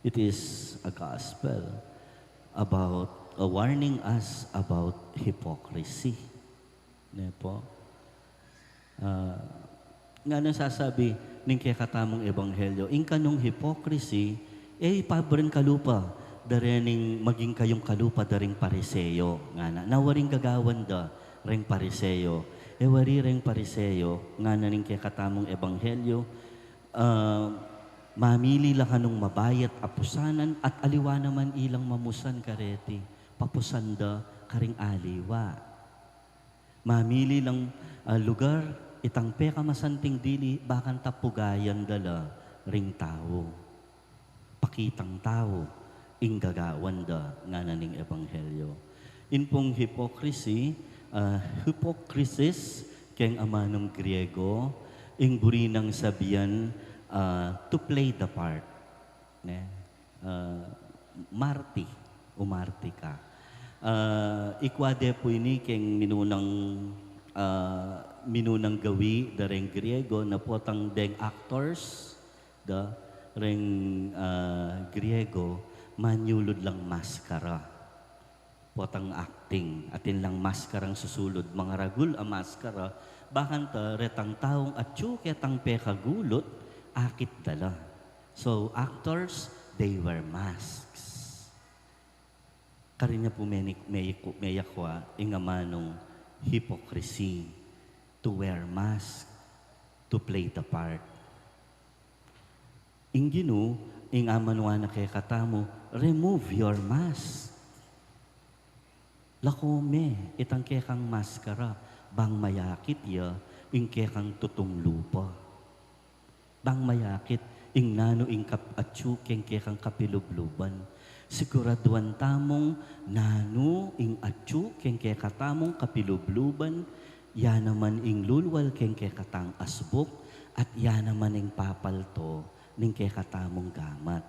It is a gospel about, uh, warning us about hypocrisy. Ne po? Ah, ngana sasabi ning kekatamung ebanghelyo, ing kanung hypocrisy, e, pabren kalupa da rening maging kayung kalupa da ring Pariseo, ngana. Na waring gagawan da ring Pariseo. E wari ring Pariseo, ngana ning kekatamung ebanghelyo, ah, mamili la kanung mabayat a pusanan at aliwa naman ilang mamusan kareti, papusan da karing aliwa. Mamili lang, ah, lugar, itang pekamasanting dili, bakanta pugayan da la ring tau. Pakitang tau ing gagawan da, ngana ning ebanghelyo. In pung hypocrisy, ah, hypocrisis, keng amanung Griego, ing buri nang sabian, ah, to play the part. Ne? Ah, marti, umarti ka. Ah, ikwa de pu ini keng minunang, ah, minunang gawi da reng Griego na potang deng actors da reng, ah, Griego, manyulud lang maskara. Potang acting, atin lang maskarang susulud, mangaragul a maskara, bakanta retang taung atyu ketang pekagulut, akit da la. So, actors, they wear masks. Karin ya pu meni-, meyaku-, meyakwa ing amanung hypocrisy, to wear mask, to play the part. Ing Ginu, ing amanwa na kekatamu, "Remove your mask." Lako me itang kekang maskara, bang mayakit ya ing kekang tutung lupa. Bang mayakit ing nanu ing kap-, atyu keng kekang kapilubluban. Siguraduan tamung nanu ing atyu keng kekatamung kapilubluban, ya naman ing lulwal keng kekatang asbuk, at ya naman ing papalto ning kekatamung gamat.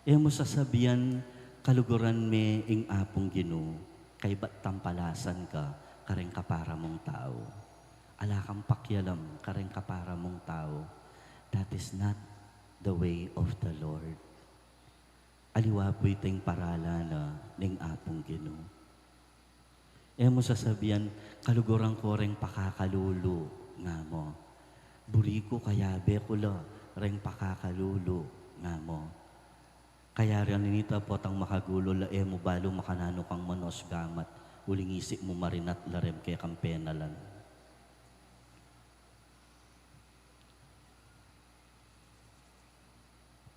E mu sasabian, kaluguran me ing Apung Ginu, kaybat tampalasan ka kareng kapara mung tau. Ala kang pakialam kareng kapara mung tau. That is not the way of the Lord. Aliwa pu iting paralan na ning Apung Ginu. E mu sasabian, kaluguran ku reng pakakalulu, nga mu. Buri ku, kayabe ku la reng pakakalulu, nga mu. Kaya rin nita potang makagulu la, e mu balu makananu kang manos gamat, uling isip mu marinat la reng kekang penalan.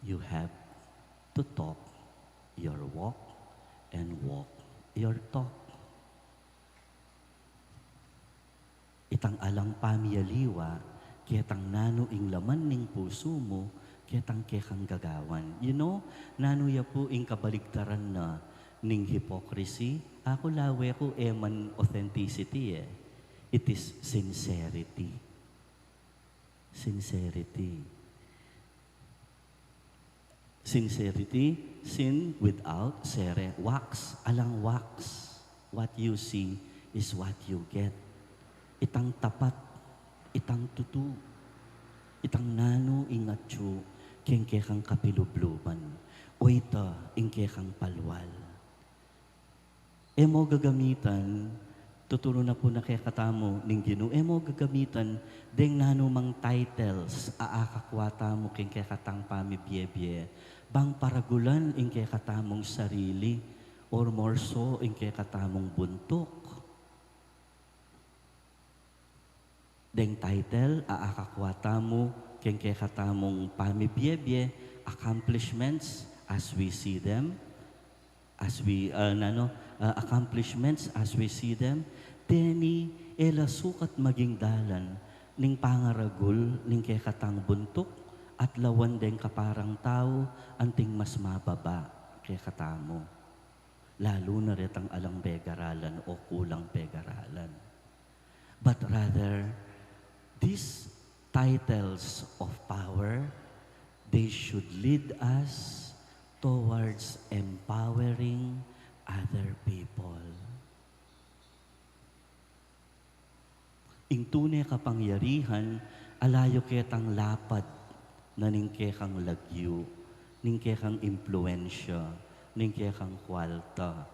You have to talk your walk and walk your talk. Itang alang pamiyaliwa, ketang nanu ing laman ning pusu mu, ketang kekang gagawan. You know, nanu ya pu ing kabaligtaran na ning hypocrisy? Aku lawe ku e man authenticity e. It is sincerity. Sincerity. Sincerity, sin without, cere, wax. Alang wax. What you see is what you get. Itang tapat, itang tutu, itang nanu ing atyu keng kekang kapilubluban. O ita ing kekang palwal. E mo gagamitan, tuturu na pu na kekatamu ning Ginu, e mo gagamitan deng nanumang titles a akakwa tamu keng kekatang pamibiebie, bang paragulan ing kekatamung sarili, or more so, ing kekatamung buntuk. Deng title a akakwa tamu keng kekatamung pamibiebie, accomplishments as we see them, as we, uh, nanu, uh, accomplishments as we see them, deni e la sukat maging dalan ning pangaragul ning kekatang buntuk at lawan deng kaparang tau anting mas mababa kekatamu. Lalu na retang alang pegaralan o kulang pegaralan. But rather, these titles of power, they should lead us towards empowering other people. Ing tune kapangyarihan, ala yu ketang lapad na ning kekang lagyu, ning kekang impluensya, ning kekang kwalta.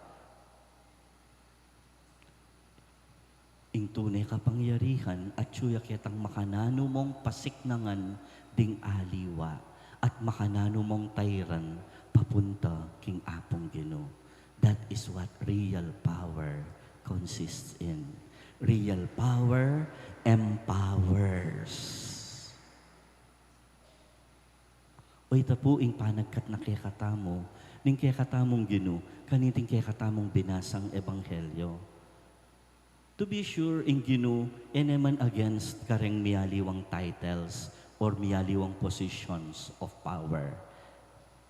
Ing tune kapangyarihan, atyu ya ketang makananu mong pasiknangan ding aliwa, at makananu mong tairan papunta king Apung Ginu. That is what real power consists in. Real power empowers. O ita pu ing panagkat na kekatamu ning kekatamung Ginu kaniting kekatamung binasang ebanghelyo. To be sure, ing Ginu e ne man against kareng mialiwang titles or mialiwang positions of power.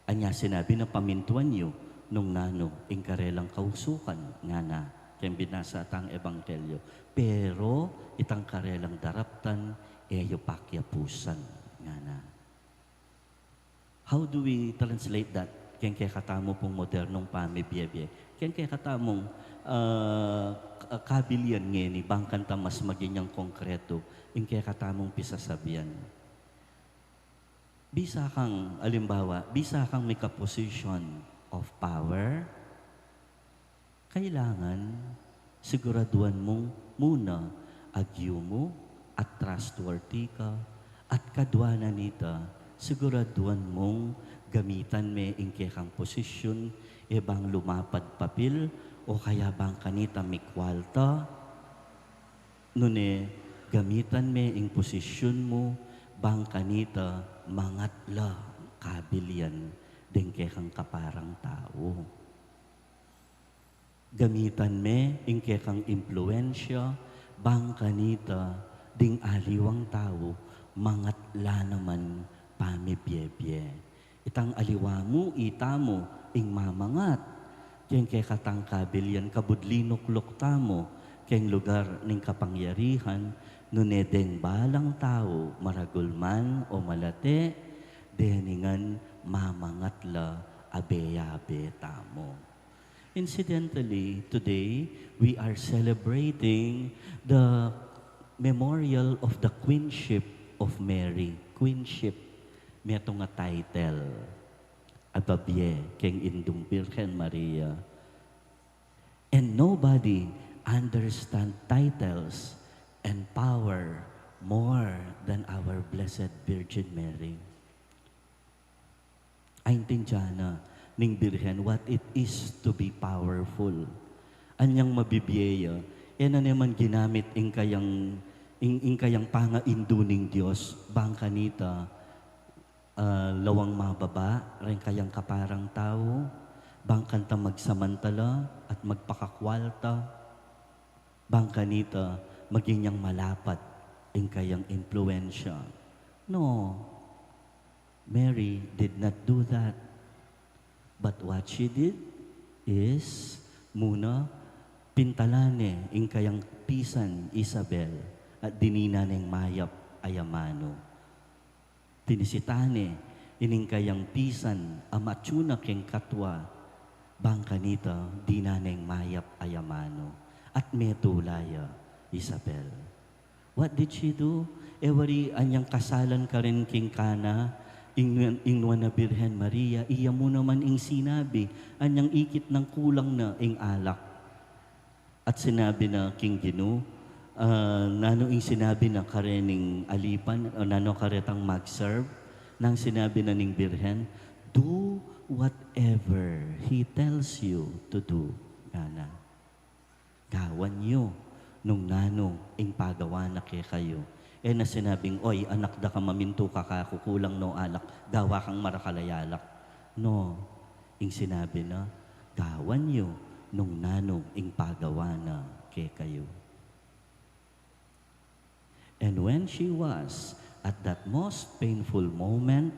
Anya sinabi na, pamintuan yu nung nanu ing karelang kausukan, ngana keng binasa tang ebanghelyo. Pero itang karelang daraptan, e yu pakyapusan, ngana. How do we translate that keng kekatamu pung modernong pamibie-bie? Keng kekatamung, ah, k-, kabilian ngeni, bang kanita mas maging yang konkreto ing kekatamung pisasabian. Bisa kang, alimbawa, bisa kang mika-position of power, kailangan siguraduan mung muna agyu mu at trustworthy ka, at kadua na nita, siguraduan mung gamitan me ing kekang posisyon, e bang lumapad papil, o kaya bang kanita mikwalta, nune gamitan me ing posisyon mu, bang kanita mangat la kabilian deng kekang kaparang tau. Gamitan me ing kekang impluensya, bang kanita ding aliwang tau, mangat la naman pamibie-bie. Itang aliwa mu, itamu, ing mamangat keng kekatang kabilian kabud linukluk tamu keng lugar ning kapangyarihan, nune deng balang tau, maragul man o malate, deningan mamangat la abe-abe tamu. Incidentally, today, we are celebrating the memorial of the Queenship of Mary. Queenship, metung a title a babie keng Indung Birhen Maria. And nobody understand titles and power more than our Blessed Virgin Mary. Aintindian na ning Birhen what it is to be powerful. Anyang mabibie ya, e na ne man ginamit ing kayang, ing, ing kayang pangaindu ning Dios, bang kanita, ah, lawang mababa reng kayang kaparang tau, bang kanita magsamantala at magpakakwalta, bang kanita maging yang malapad ing kayang impluensya. No. Mary did not do that. But what she did is, muna, pintalan ne ing kayang pisan Isabel at dinina neng mayap a yamanu. Tinisita ne ining kayang pisan a matyu na keng katua, bang kanita dinan neng mayap a yamanu. At metula ya, Isabel. What did she do? E wari anyang kasalan karin king Cana, ing, ing Nuan a Birhen Maria, iya mu naman ing sinabi, anyang ikit nang kulang na ing alak. At sinabi na king Ginu, ah, nanu ing sinabi na karening alipan, o nanu karetang mag-serve, nang sinabi na ning Birhen, "Do whatever he tells you to do," ngana. Gawan yu nung nanu ing pagawa na kekayu. E na sinabing, "Oy, anak, da ka mamintu ka kaku, kulang no alak, gawa kang marakal a alak." No, ing sinabi na, "Gawan yu nung nanu ing pagawa na kekayu." And when she was at that most painful moment,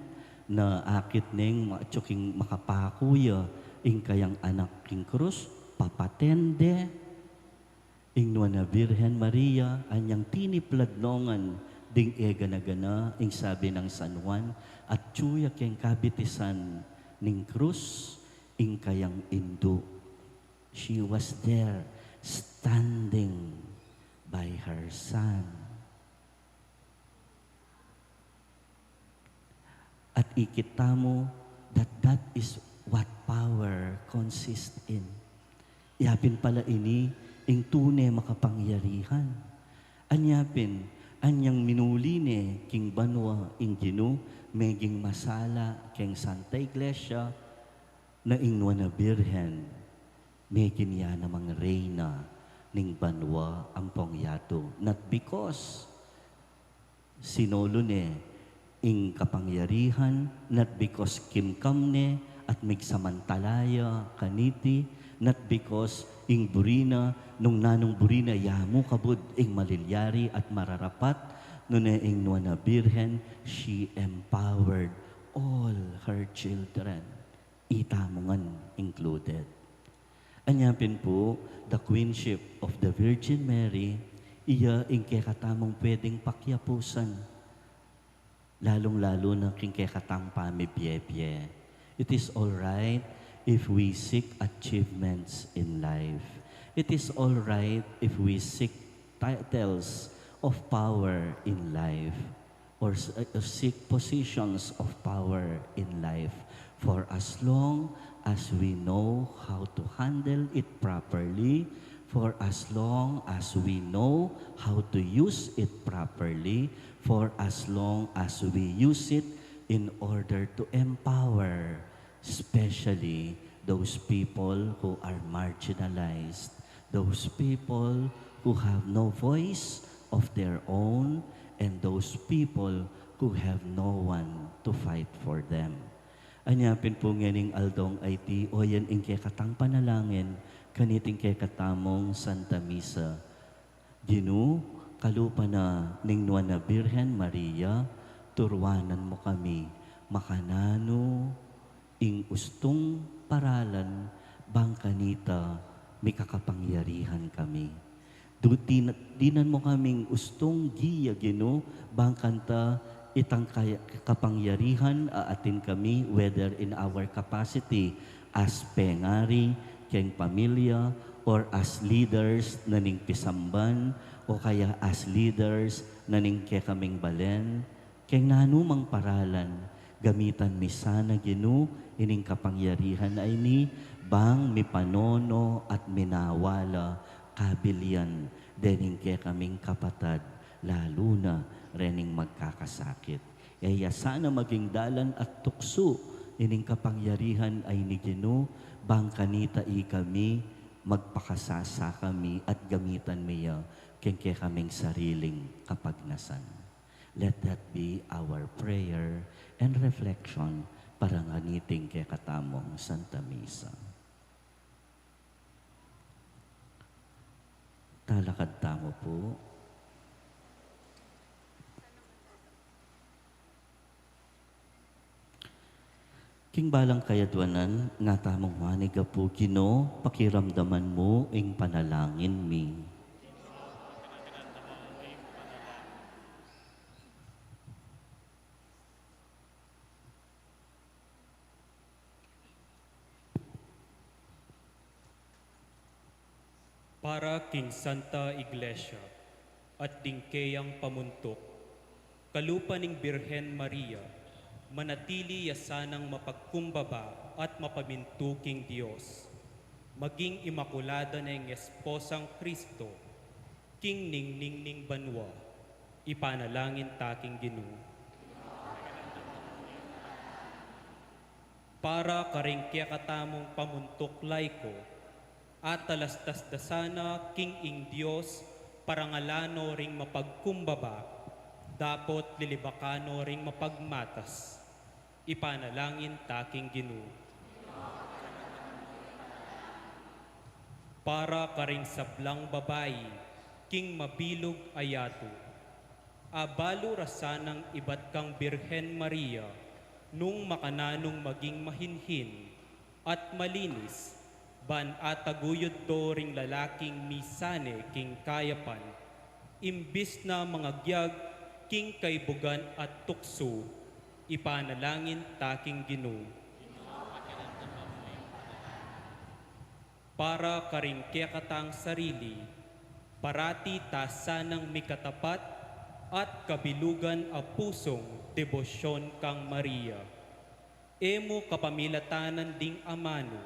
na akit neng ma-, atyu king makapaku ya ing kayang anak king krus, papaten de, ing Nuan a Birhen Maria, anyang tiniplad no ngan ding e gana-gana, ing sabi nang San Juan, atyu ya keng kabitisan ning krus ing kayang indu. She was there, standing by her son. At ikit tamu that that is what power consists in. Yapin pala ini ing tune makapangyarihan. Anya pin, anyang minuli ne king banua ing Ginu, meging masala keng Santa Iglesia, na ing Nuan a Birhen, meging ya namang reyna ning banua ampong yatu. Not because sinolu ne ing kapangyarihan, not because kimkam ne at migsamantala ya kaniti, not because ing buri na, nung nanung buri na, ya mu kabud ing malilyari at mararapat, nune ing Nuan a Birhen, she empowered all her children. Itamu ngan included. Anya pin pu, the Queenship of the Virgin Mary, iya ing kekatamung pwedeng pakyapusan, lalung-lalu na king kekatang pamibye-bye. It is all right if we seek achievements in life. It is all right if we seek titles of power in life, or s-, uh, seek positions of power in life, for as long as we know how to handle it properly, for as long as we know how to use it properly, for as long as we use it in order to empower, especially those people who are marginalized, those people who have no voice of their own, and those people who have no one to fight for them. Anya pin pu ngening aldong iti, o yan ing kekatang panalangin, kaniting kekatamung Santa Misa. Ginu, kalupa na ning Nuan a Birhen Maria, turuanan mu kami makananu ing ustung paralan bang kanita mikapangyarihan kami. Du-, din-, dinan mu kaming ustung giya, Ginu, bang kanita itang kaya-, kapangyarihan a atin kami, whether in our capacity as pengari keng pamilya, or as leaders na ning pisamban, o kaya as leaders na ning kekaming balen, keng nanumang paralan, gamitan mi sana, Ginu, ining kapangyarihan a ini, bang mipanono at minawala kabilian dening kekaming kapatad, lalu na rening magkakasakit. E ya sana maging dalan at tuksu ining kapangyarihan a ini, Ginu, bang kanita ikami magpakasasa kami at gamitan mi ya keng kekaming sariling kapagnasan. Let that be our prayer and reflection para nganiting kekatamung Santa Misa. Talakad tamu pu. King balang kayadwanan, nga tamung manig, Apu Ginu, pakiramdaman mu ing panalangin mi. Para king Santa Iglesia at ding keyang pamuntuk, kalupa ning Birhen Maria, manatili ya sanang mapagkumbaba at mapamintu king Dios, maging imakulada neng esposang Kristo, king ningning ning banua, ipanalangin ta king Ginu. Para karing kekatamung pamuntuk laiko, atalastas da sana king ing Dios, parangalan no ring mapagkumbaba, dapot lilibakan no ring mapagmatas. Ipanalangin ta king Ginu. Para karing sablang babai king mabilug a yatu, abalu ra sanang ibat kang Birhen Maria nung makananung maging mahinhin at malinis, ban ataguyud do ring lalaking misane king kayapan, imbis na mangagyag king kaibugan at tuksu. Ipanalangin ta king Ginu. Para karing kekatang sarili, parati ta sanang mikatapat at kabilugan a pusung debosyon kang Maria. E mu kapamilatanan ding amanu,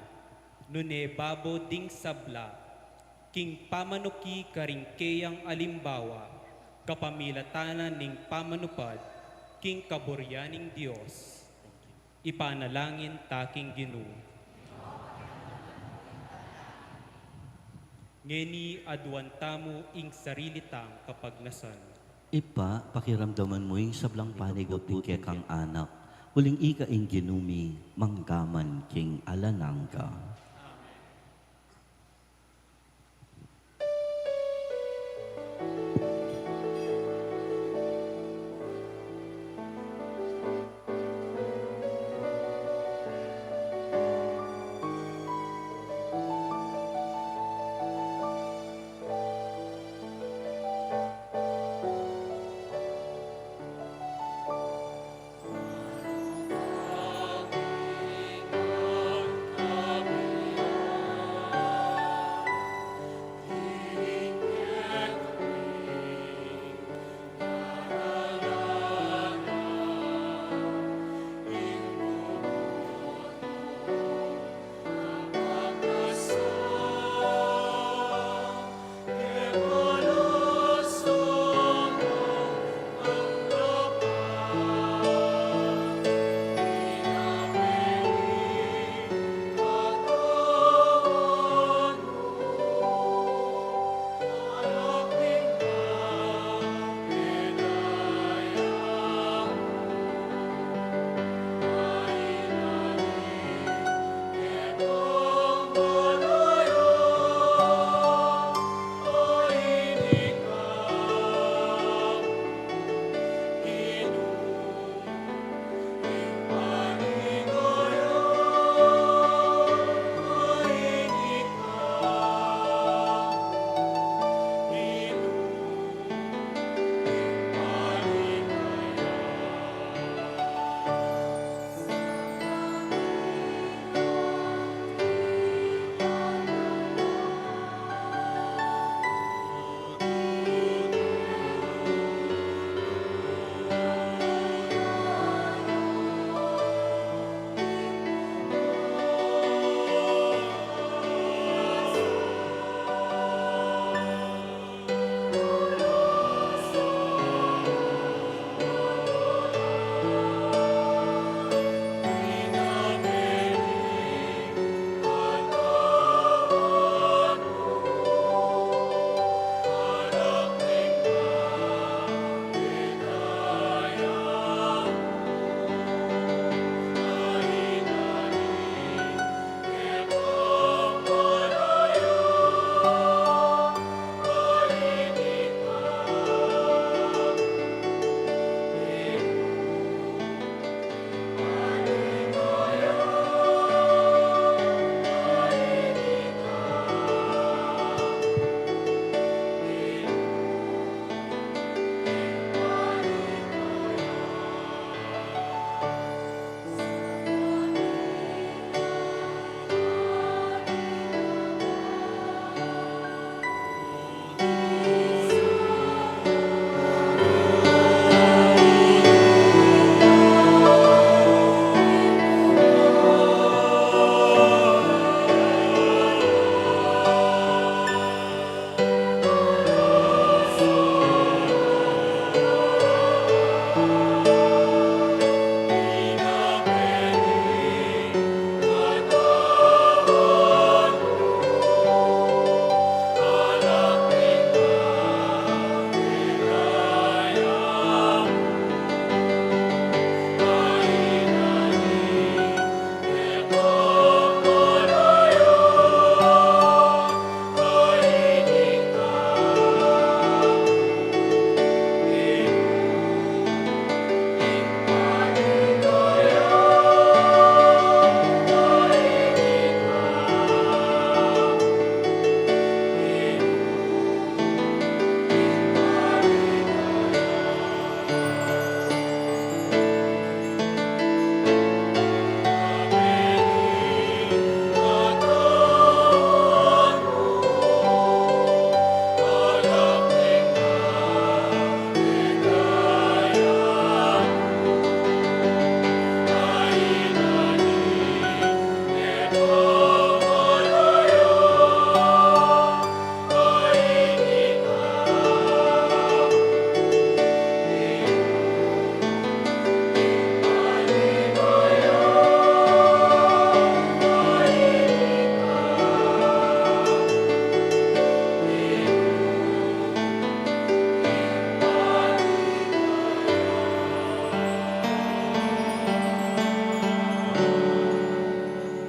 nune babo ding sabla, king pamanuki karing keyang alimbawa, kapamilatanan ning pamanupad king kaburian ning Dios. Ipanalangin ta king Ginu. Ngeni aduan tamu ing sarili tang kapagnasan. Ibpa, pakiramdaman mu ing sablang panigup ning kekang anak, uling ika ing Ginu mi, manggaman king alang angga.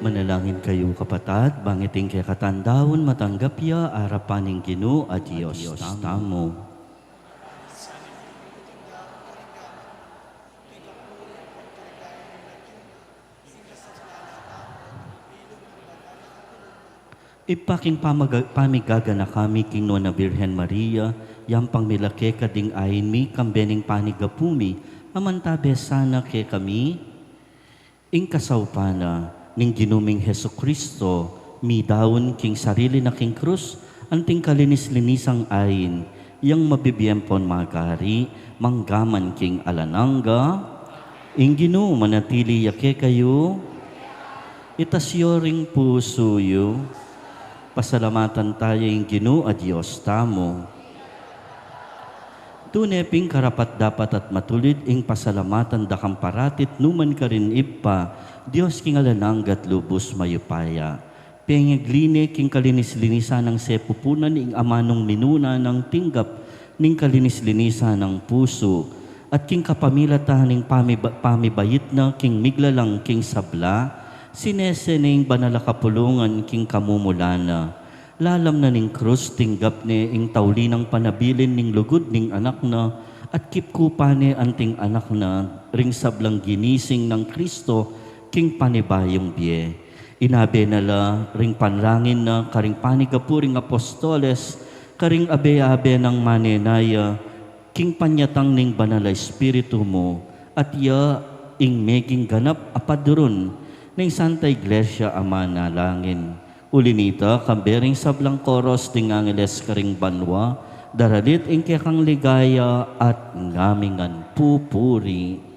Manalangin kayu, kapatad, bang iting kekatang daun matanggap ya arapan ning Ginu a Dios tamu. Ibpa, king pamaga-, pamigaganaka mi king Nuan a Birhen Maria, yampang milake ka ding ain mi, kambe ning panigapu mi, amantabe sana kekami ing kasaupan na ning Ginu ming Jesucristo, midaun king sarili na king krus, anting kalinis-linisang ain, yang mabibie ampon magari, mangga man king alang angga. Ing Ginu manatili ya kekayu. Itas yu ring pusu yu. Pasalamatan taya ing Ginu a Dios tamu. Tune pin karapat-dapat at matulid ing pasalamatan da kang parati at nu man karin, Ibpa, Dios king alang angga at lubus mayupaya. Pengagli ne king kalinis-linisan nang sepupunan ing amanung minuna nang tinggap ning kalinis-linisan nang pusu, at king kapamilatan ning pamiba-, pamibait na king miglalang king sabla, sinese ne ing banal a kapulungan king kamumulan na. Lalam na ning krus, tinggap ne ing tauli nang panabilin ning lugud ning Anak na, at kipkupan ne anting Anak na ring sablang ginising nang Kristo king panibayung bie. Inabe na la ring panalangin na karing panigapu ring apostoles, karing abe-abe nang manenaya, king panyatang ning Banal a Espiritu mu, at iya ing meging ganap a padron ning Santa Iglesia a manalangin. Uli nita, kambe ring sablang koros ding angeles karing banua, daralit ing kekang ligaya at ngamingan pupuri.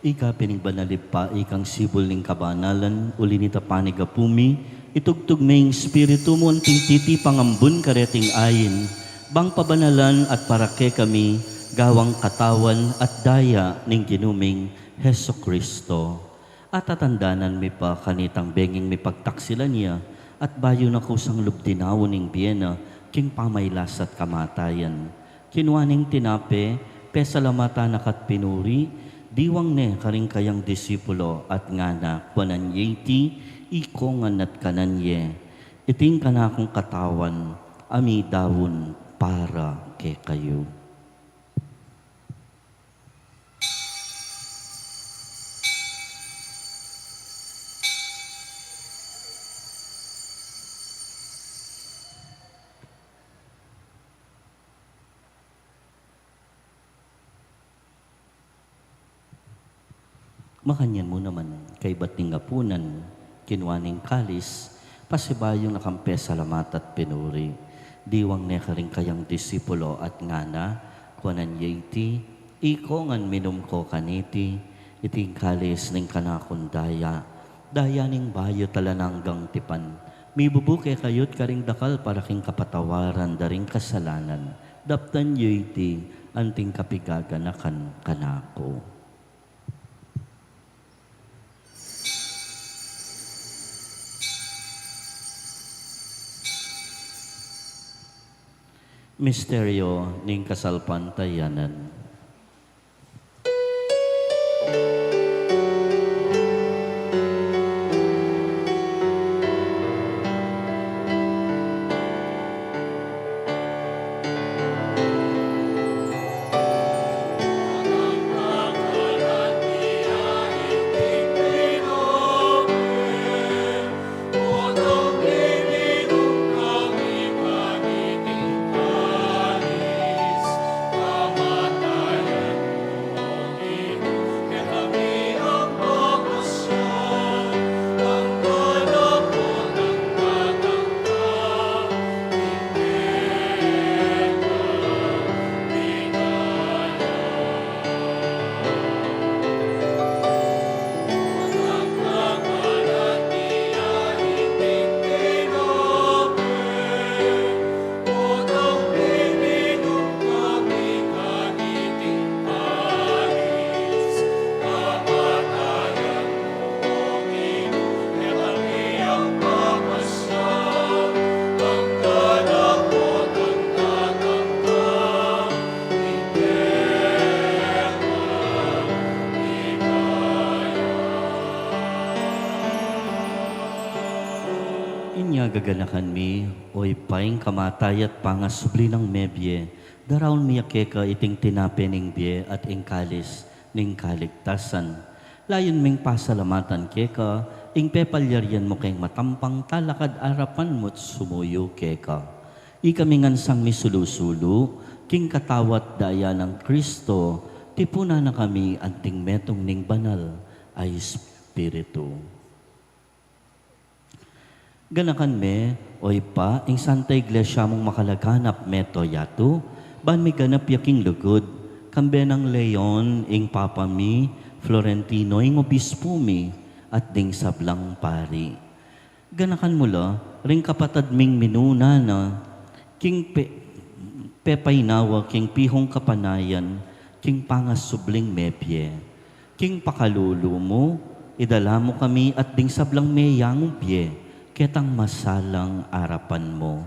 Ika pin ing banal, Ibpa, ikang sibul ning kabanalan, uli nita panigapu mi, itugtug me ing Espiritu mu anting titipang ambun kareting ain, bang pabanalan at para kekami, gawang katawan at daya ning Ginu ming Jesucristo. At tatandanan mi pa kanitang benging mipagtaksilan ya, at bayu na kusang lub dinaun ing bie na, king pamailas at kamatayan. Kinua neng tinape, pesalamatan na ka't pinuri, diwang ne karing kayang disipulo at ngana, kuanan ye iti, ikongan at kanan ye. Iti ing kanakung katawan, a midaun para kekayu. Makanyan mu naman, kaybat ning apunan, kinua neng kalis, pasibayu na kang pesalamatan at pinuri. Diwang ne karing kayang disipulo at ngana, kuanan ye iti, ikongan, minum ko kaniti, iti ing kalis ning kanakung daya, daya ning bayu at alang anggang tipan, Mibubu kekayu't karing dakal para king kapatawaran da ring kasalanan. Daptan yu iti anting kapigaganakan kanaku. Misteryo ning kasalpantayanan. Inya gaganakan mi, o Ibpa, ing kamatayan at pangasubli nang mebie, daraun mi ya keka iting tinape ning bie at ing kalis ning kaligtasan. Layun ming pasalamatan keka ing pepalyarian mu keng matampang talakad arapan mu't sumuyu keka. Ikami ngan sang misulu-sulu king katawan at daya nang Kristo, tipunan na kami anting metung ning Banal a Espiritu. Ganakan me, o Ibpa, ing Santa Iglesia mung makalaganap meto yatu, ban miganap ya king lugud, kambe nang Leon ing Papa mi, Florentino ing Obispu mi, at ding sablang pari. Ganakan mu la ring kapatad ming minuna na king pe-, pepainawa king pihung kapanayan king pangasubling mebie. King pakalulu mu, idala mu kami at ding sablang meyangu bie ketang masalang arapan mu.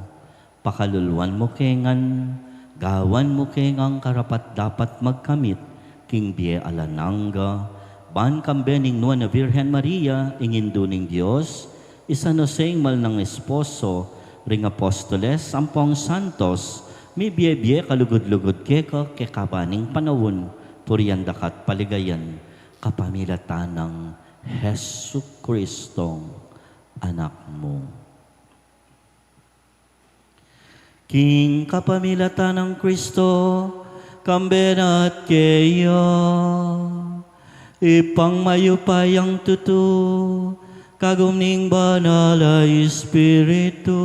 Pakaluluan mu ke ngan, gawan mu ke ngan karapat-dapat magkamit king bie alang angga, ban kambe ning Nuan a Virgen Maria, ing Indu ning Dios, i San Jose ing mal nang esposo, ring apostoles ampong santos, mibie-bie kalugud-lugud keka kekaban ning panaun, purian da ka't paligayan, kapamilatan nang Jesucristong Anak mu. King kapamilatan nang Kristo, kambe na at keya, Ibpang mayupayang tutu, kagum ning Banal a Espiritu,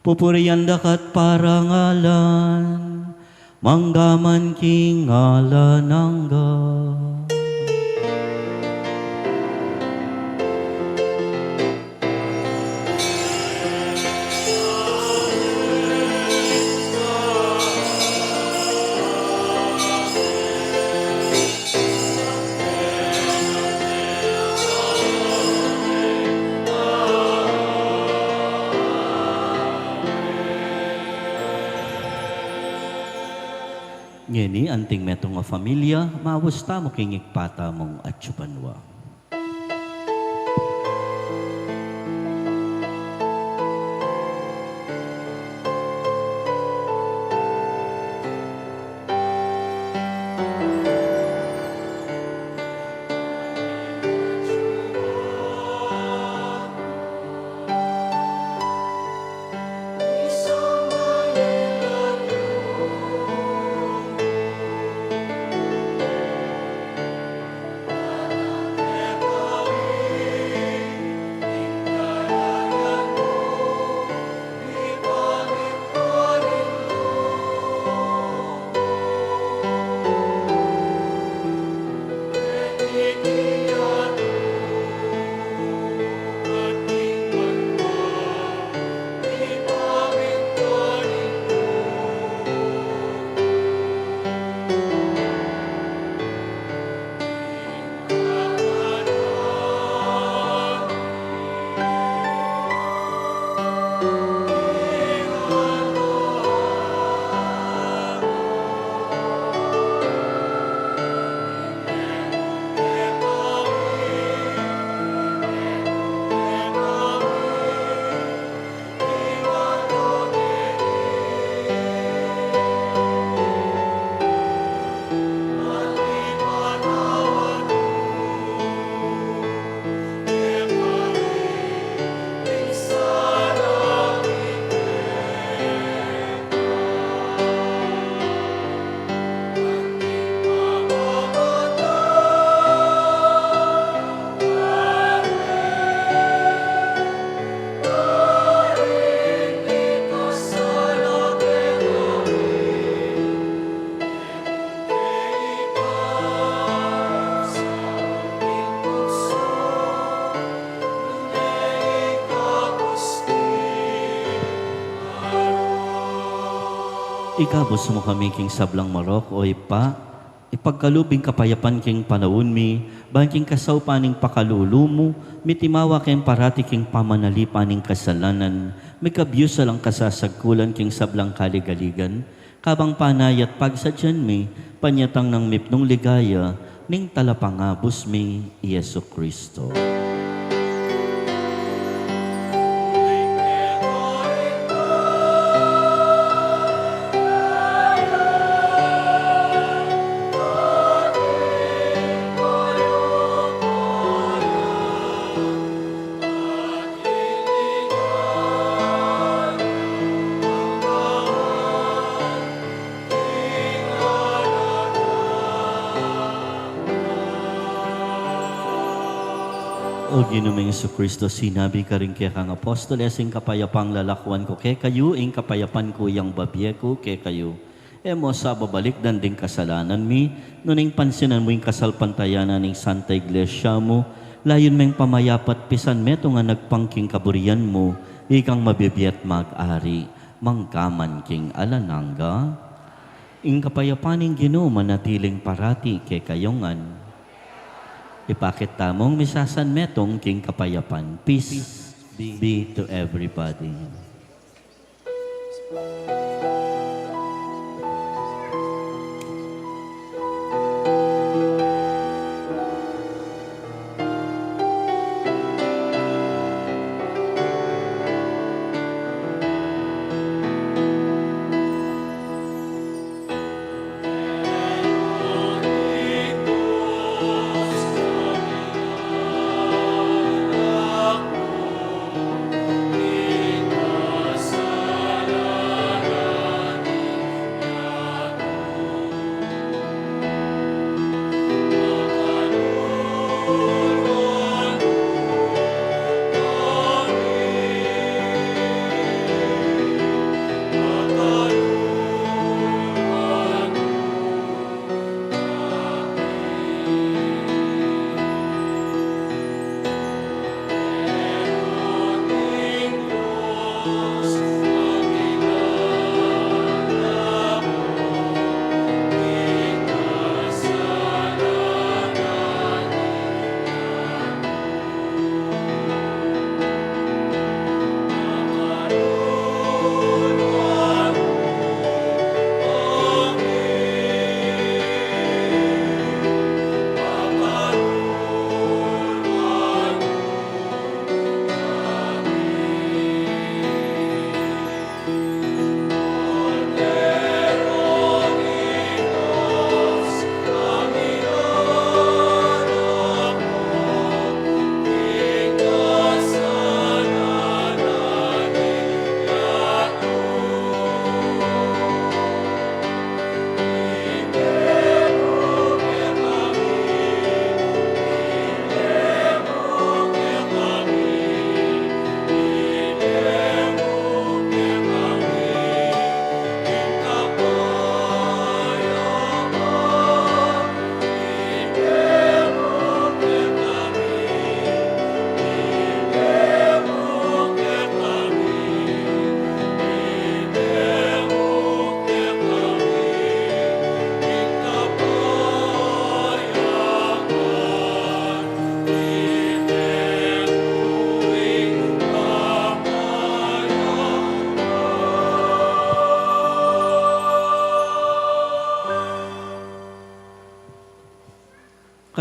pupurian da ka't parangalan, mangga man king alang angga. Ngeni, anting metung a familia, maus tamu king Ibpa tamung atsu banua. Ikabus mu kami king sablang marok, o Ibpa, ipagkalub ing kapayapan king panaun mi, ban king kasaupan ning pakalulu mu, mitimawa keng parati king pamanalipan ning kasalanan, mikabyusal ing kasasagkulan king sablang kaligaligan, kabang panayat pagsadyan mi, panyatang nang mipnung ligaya, ning talapangabus mi, i Jesucristo. O Ginu ming Jesucristo, sinabi karing kekang apostoles, ing kapayapan lalakuan ku kekayu, ing kapayapan ku yang bibie ku kekayu. E mu sa babalikdan ding kasalanan mi, nune ing pansinan mu ing kasalpantayanan ning Santa Iglesia mu, layun meng pamayapan pisan metung a agpang king kaburian mu, ikang mabibie at mag-ari, mangga man king alang angga. Ing kapayapan ning Ginu manatiling parati kekayu ngan. Ipakit tamung misasanmetung king kapayapan. Peace be to everybody.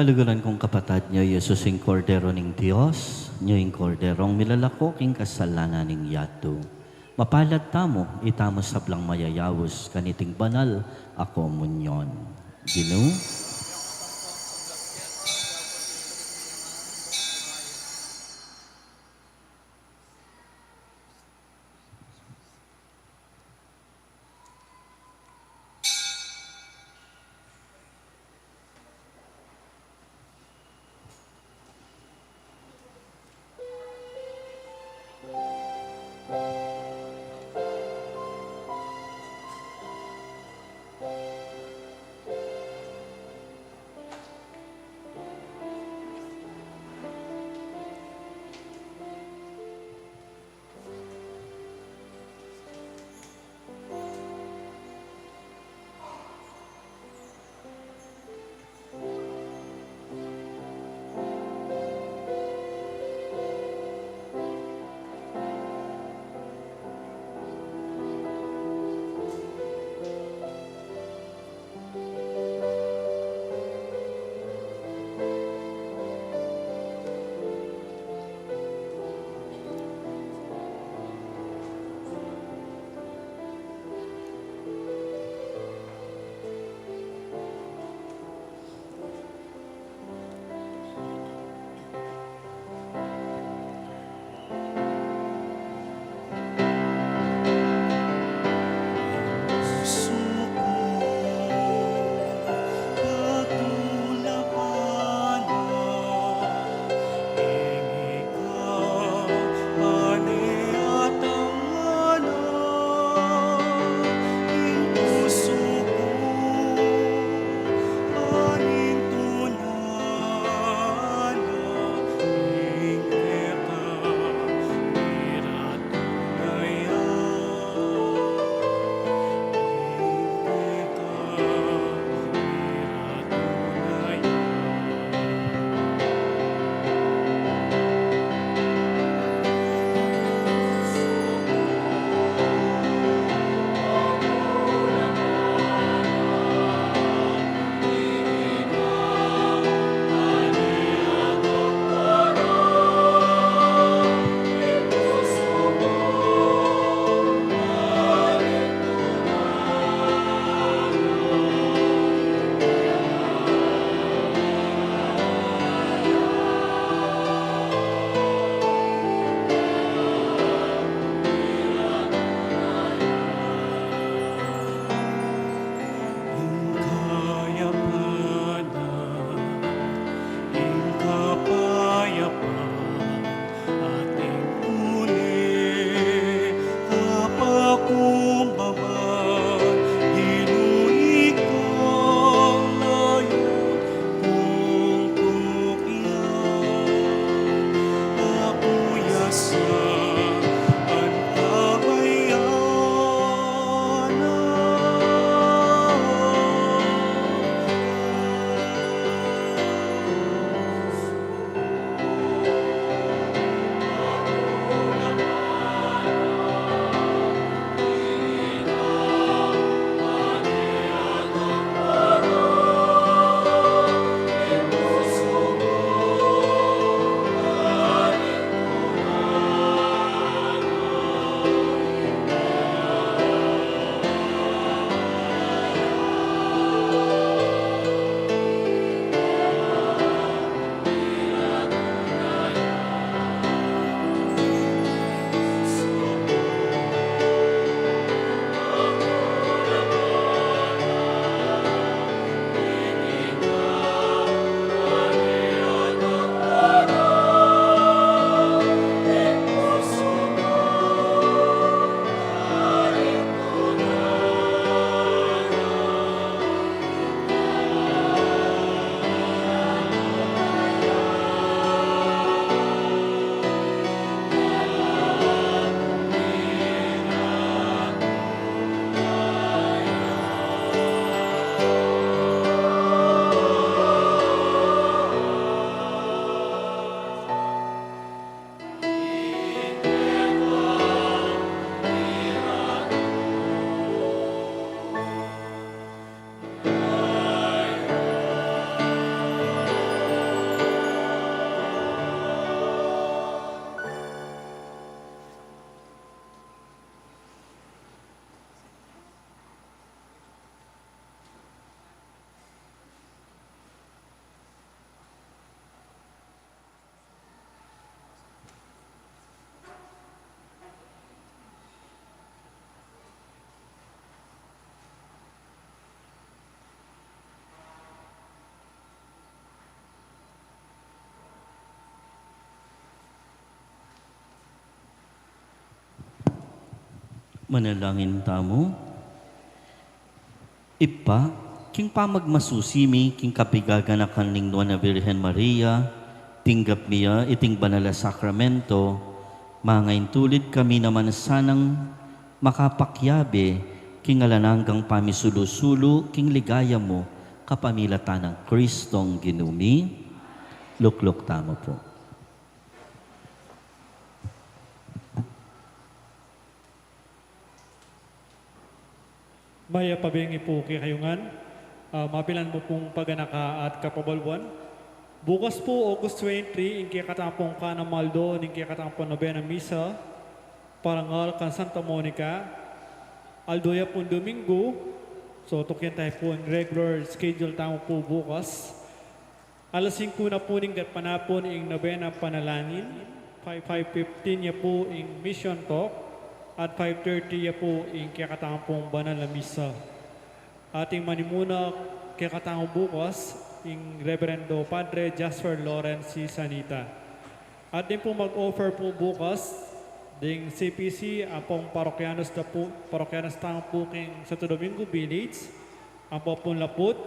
Kaluguran kung kapatad, nyo Jesus ing Kordero ning Dios, nyo ing Korderong milalako king kasalanan ning yatu. Mapalad tamu, itamu sablang mayayaus kaniting banal a komunyon. Ginu. Manalangin tamu. Ibpa, king pamagmasusi mi king kapigaganakan ning Nuan a Virgen Maria, tinggap mi ya iting banal a sakramento, mangaintulid kami naman sanang makapakiabe king alang anggang pamisulu-sulu king ligaya mu, kapamilatan nang Kristong Ginu mi. Lukluk tamu pu. Mayap a bengi pu kekayu ngan, ah, mapilan mu pung paganaka at kapabaluan. Bukas pu, August twenty-three, ing kekatamu pung kanam aldo ning kekatamu pung nobena misa, parangal kang Santa Monica, aldo ya pung Domingo, so tukian tamu pu ing regular schedule tamu pu bukas. Alas singku na pu ning gatpanapun ing nobena panalangin, five, five fifteen ya pu ing mission talk, at five thirty ya pu ing kekatamu pung banal a misa. Ating manimuna kekatamu bukas, ing Reverendo Padre Jasper Lawrence C. Sanita. At ding pung mag-offer pu bukas, ding C P C, ampong parokyanos da pu, parokyanos tamu pu king Santo Domingo Village, ampo pung lapud,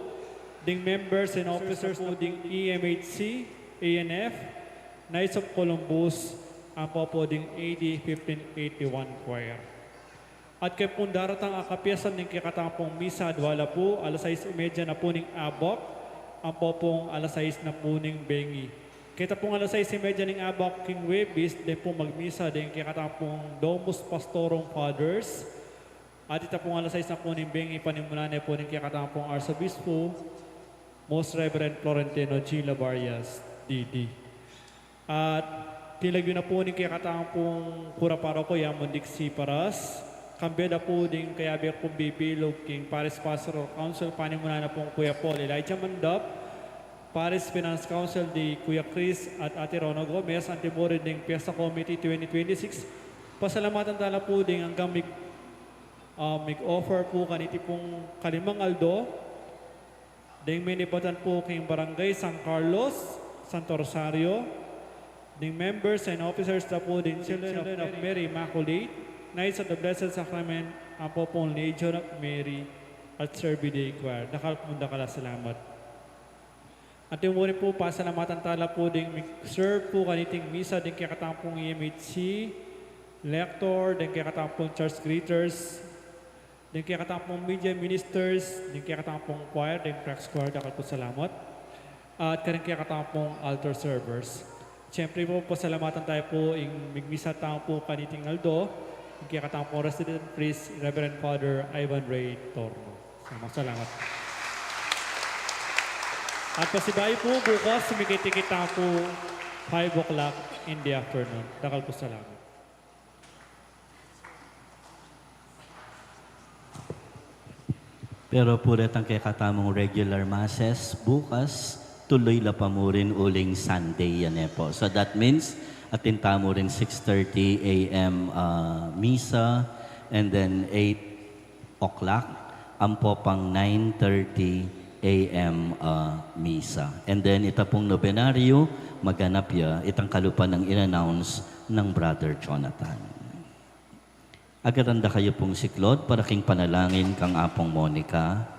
ding members and officers pu ding E M H C, A N F, Knights of Columbus, ampo pu ding A D fifteen eighty-one Choir. At keng pung daratang a kapiyasan ning kekatamu pung misa, adwa la pu, alas sais y media na pu ning abak, ampo pung alas sais na pu ning bengi. Keta pung alas sais y media ning abak king Huwebes, deng pung magmisa deng kekatamu pung Domus Pastorum Fathers, at ita pung alas sais na pu ning bengi, panimunan ne pu ning kekatamu pung Arsobispo, Most Reverend Florentino G. Labarias, D D. At king lagyu na pu ning kekatamu pung kura paroko, ya mu ing Dixie Paras, kambe da pu ding kayabe kung bibilug king Parish Pastoral Council, panimunan na pung Kuya Paul Elijah Mandap, Parish Finance Council di Kuya Chris at Ate Rona Gomez, anti mu rin ding Fiesta Committee twenty twenty-six. Pasalamatan tala pu ding anggang mig-, ah, mig-offer pu kaniti pung kalimang aldo, ding minibatan pu king Barangay San Carlos, Santo Rosario, ding members and officers da pu ding Children of Mary Immaculate, Knights of the Blessed Sacrament, ampo pung Legion of Mary at Servide Choir. Dakal pung dakal a salamat. Anti mu rin pu pasalamatan tala pu ding mig-serve pu kaniting misa, ding kekatamu pung E M H C, lector, ding kekatamu pung church greeters, ding kekatamu pung media ministers, ding kekatamu pung choir, ding prax choir, dakal pung salamat. At karing kekatamu pung altar servers. Siyempre pu, pasalamatan taya pu ing migmisa tamu pu kaniting aldo, ing kekatamu pung resident priest, Reverend Father Ivan Ray Torno. Salamat, salamat. At pasibayu pu, bukas, mikit-ikit tamu pu, five o'clock in the afternoon. Dakal pung salamat. Pero pu retang kekatamung regular masses, bukas, tuloy la pa mu rin uling Sunday, yan e pu. So that means, atin tamu rin six thirty A M, ah, misa, and then eight o'clock, ampo pang nine thirty A M, ah, misa. And then, ita pung nobenaryo, maganap ya, itang kalupa nang in-announce nang Brother Jonathan. Agaran da kayu pung siklaud para king panalangin kang Apung Monica.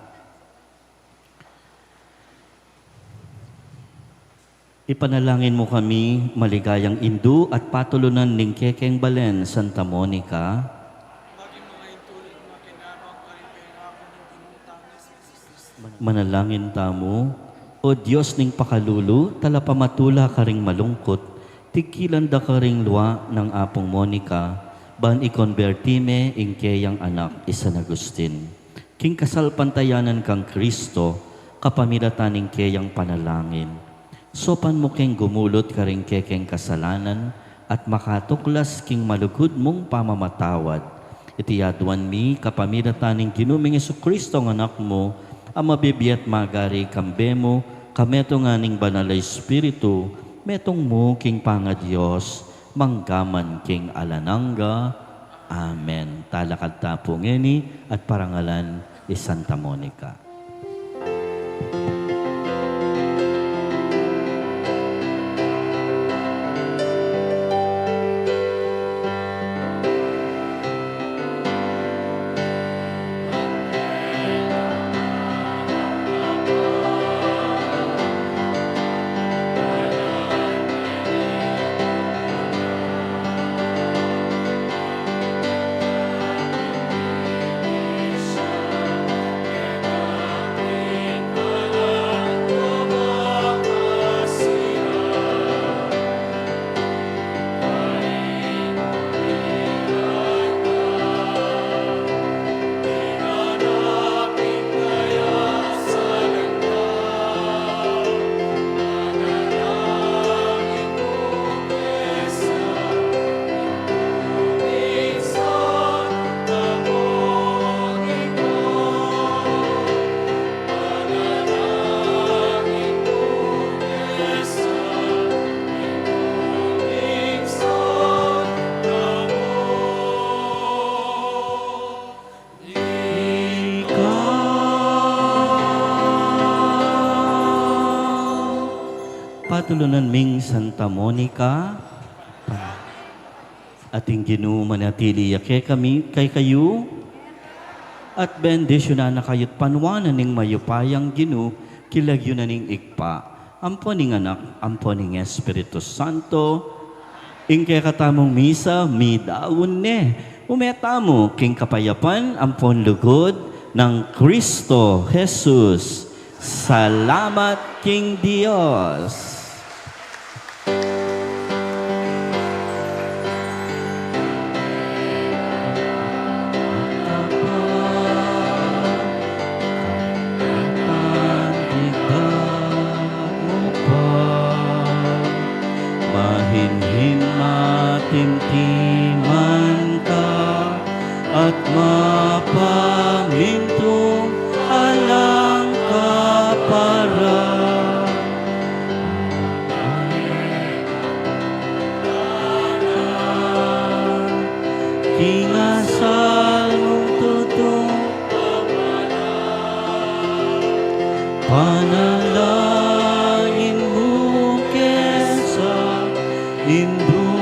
Ipanalangin mu kami, maligayang indu at patulunan ning kekeng balen, Santa Monica. Maging mga intulid, makinabang karing pengako ning pinutang ni Jesus Kristo. Manalangin tamu. O Dios ning pakalulu, talapamatula karing malungkut, tigkilan da karing lua nang Apung Monica, ban ikonberti me ing keyang anak i San Agustin king kasalpantayanan kang Kristo, kapamilatan ning keyang panalangin. Saupan mu keng gumulut karing kekeng kasalanan at makatuklas king malugud mung pamamatawad. Iti aduan mi kapamilatan ning Ginu ming Jesucristo a Anak mu, a mabibie at magari kambe mu, kametung na ning Banal a Espiritu, metung mu king pangaDios, mangga man king alang angga. Amen. Talakad ta pu ngeni at parangalan i Santa Monica. Tulunan ming Santa Monica, at ing Ginu manatili ya kekami, kekayu, at bendisyunan na kayu't panuanan ning mayupayang Ginu, king lagyu na ning Ibpa, ampo ning Anak, ampo ning Espiritu Santo. Ing kekatamung misa, midaun ne. Ume tamu king kapayapan ampon lugud nang Kristo Jesus. Salamat king Dios. Mahinhin matimtiman ka at mapamintu alang kapara. King asal mung tutung panalangin mu kesa, Indu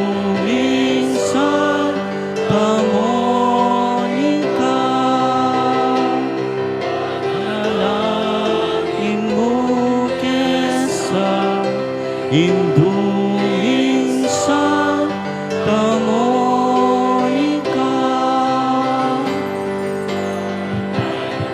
ming Santa Monica, panalangin mu kesa, Indu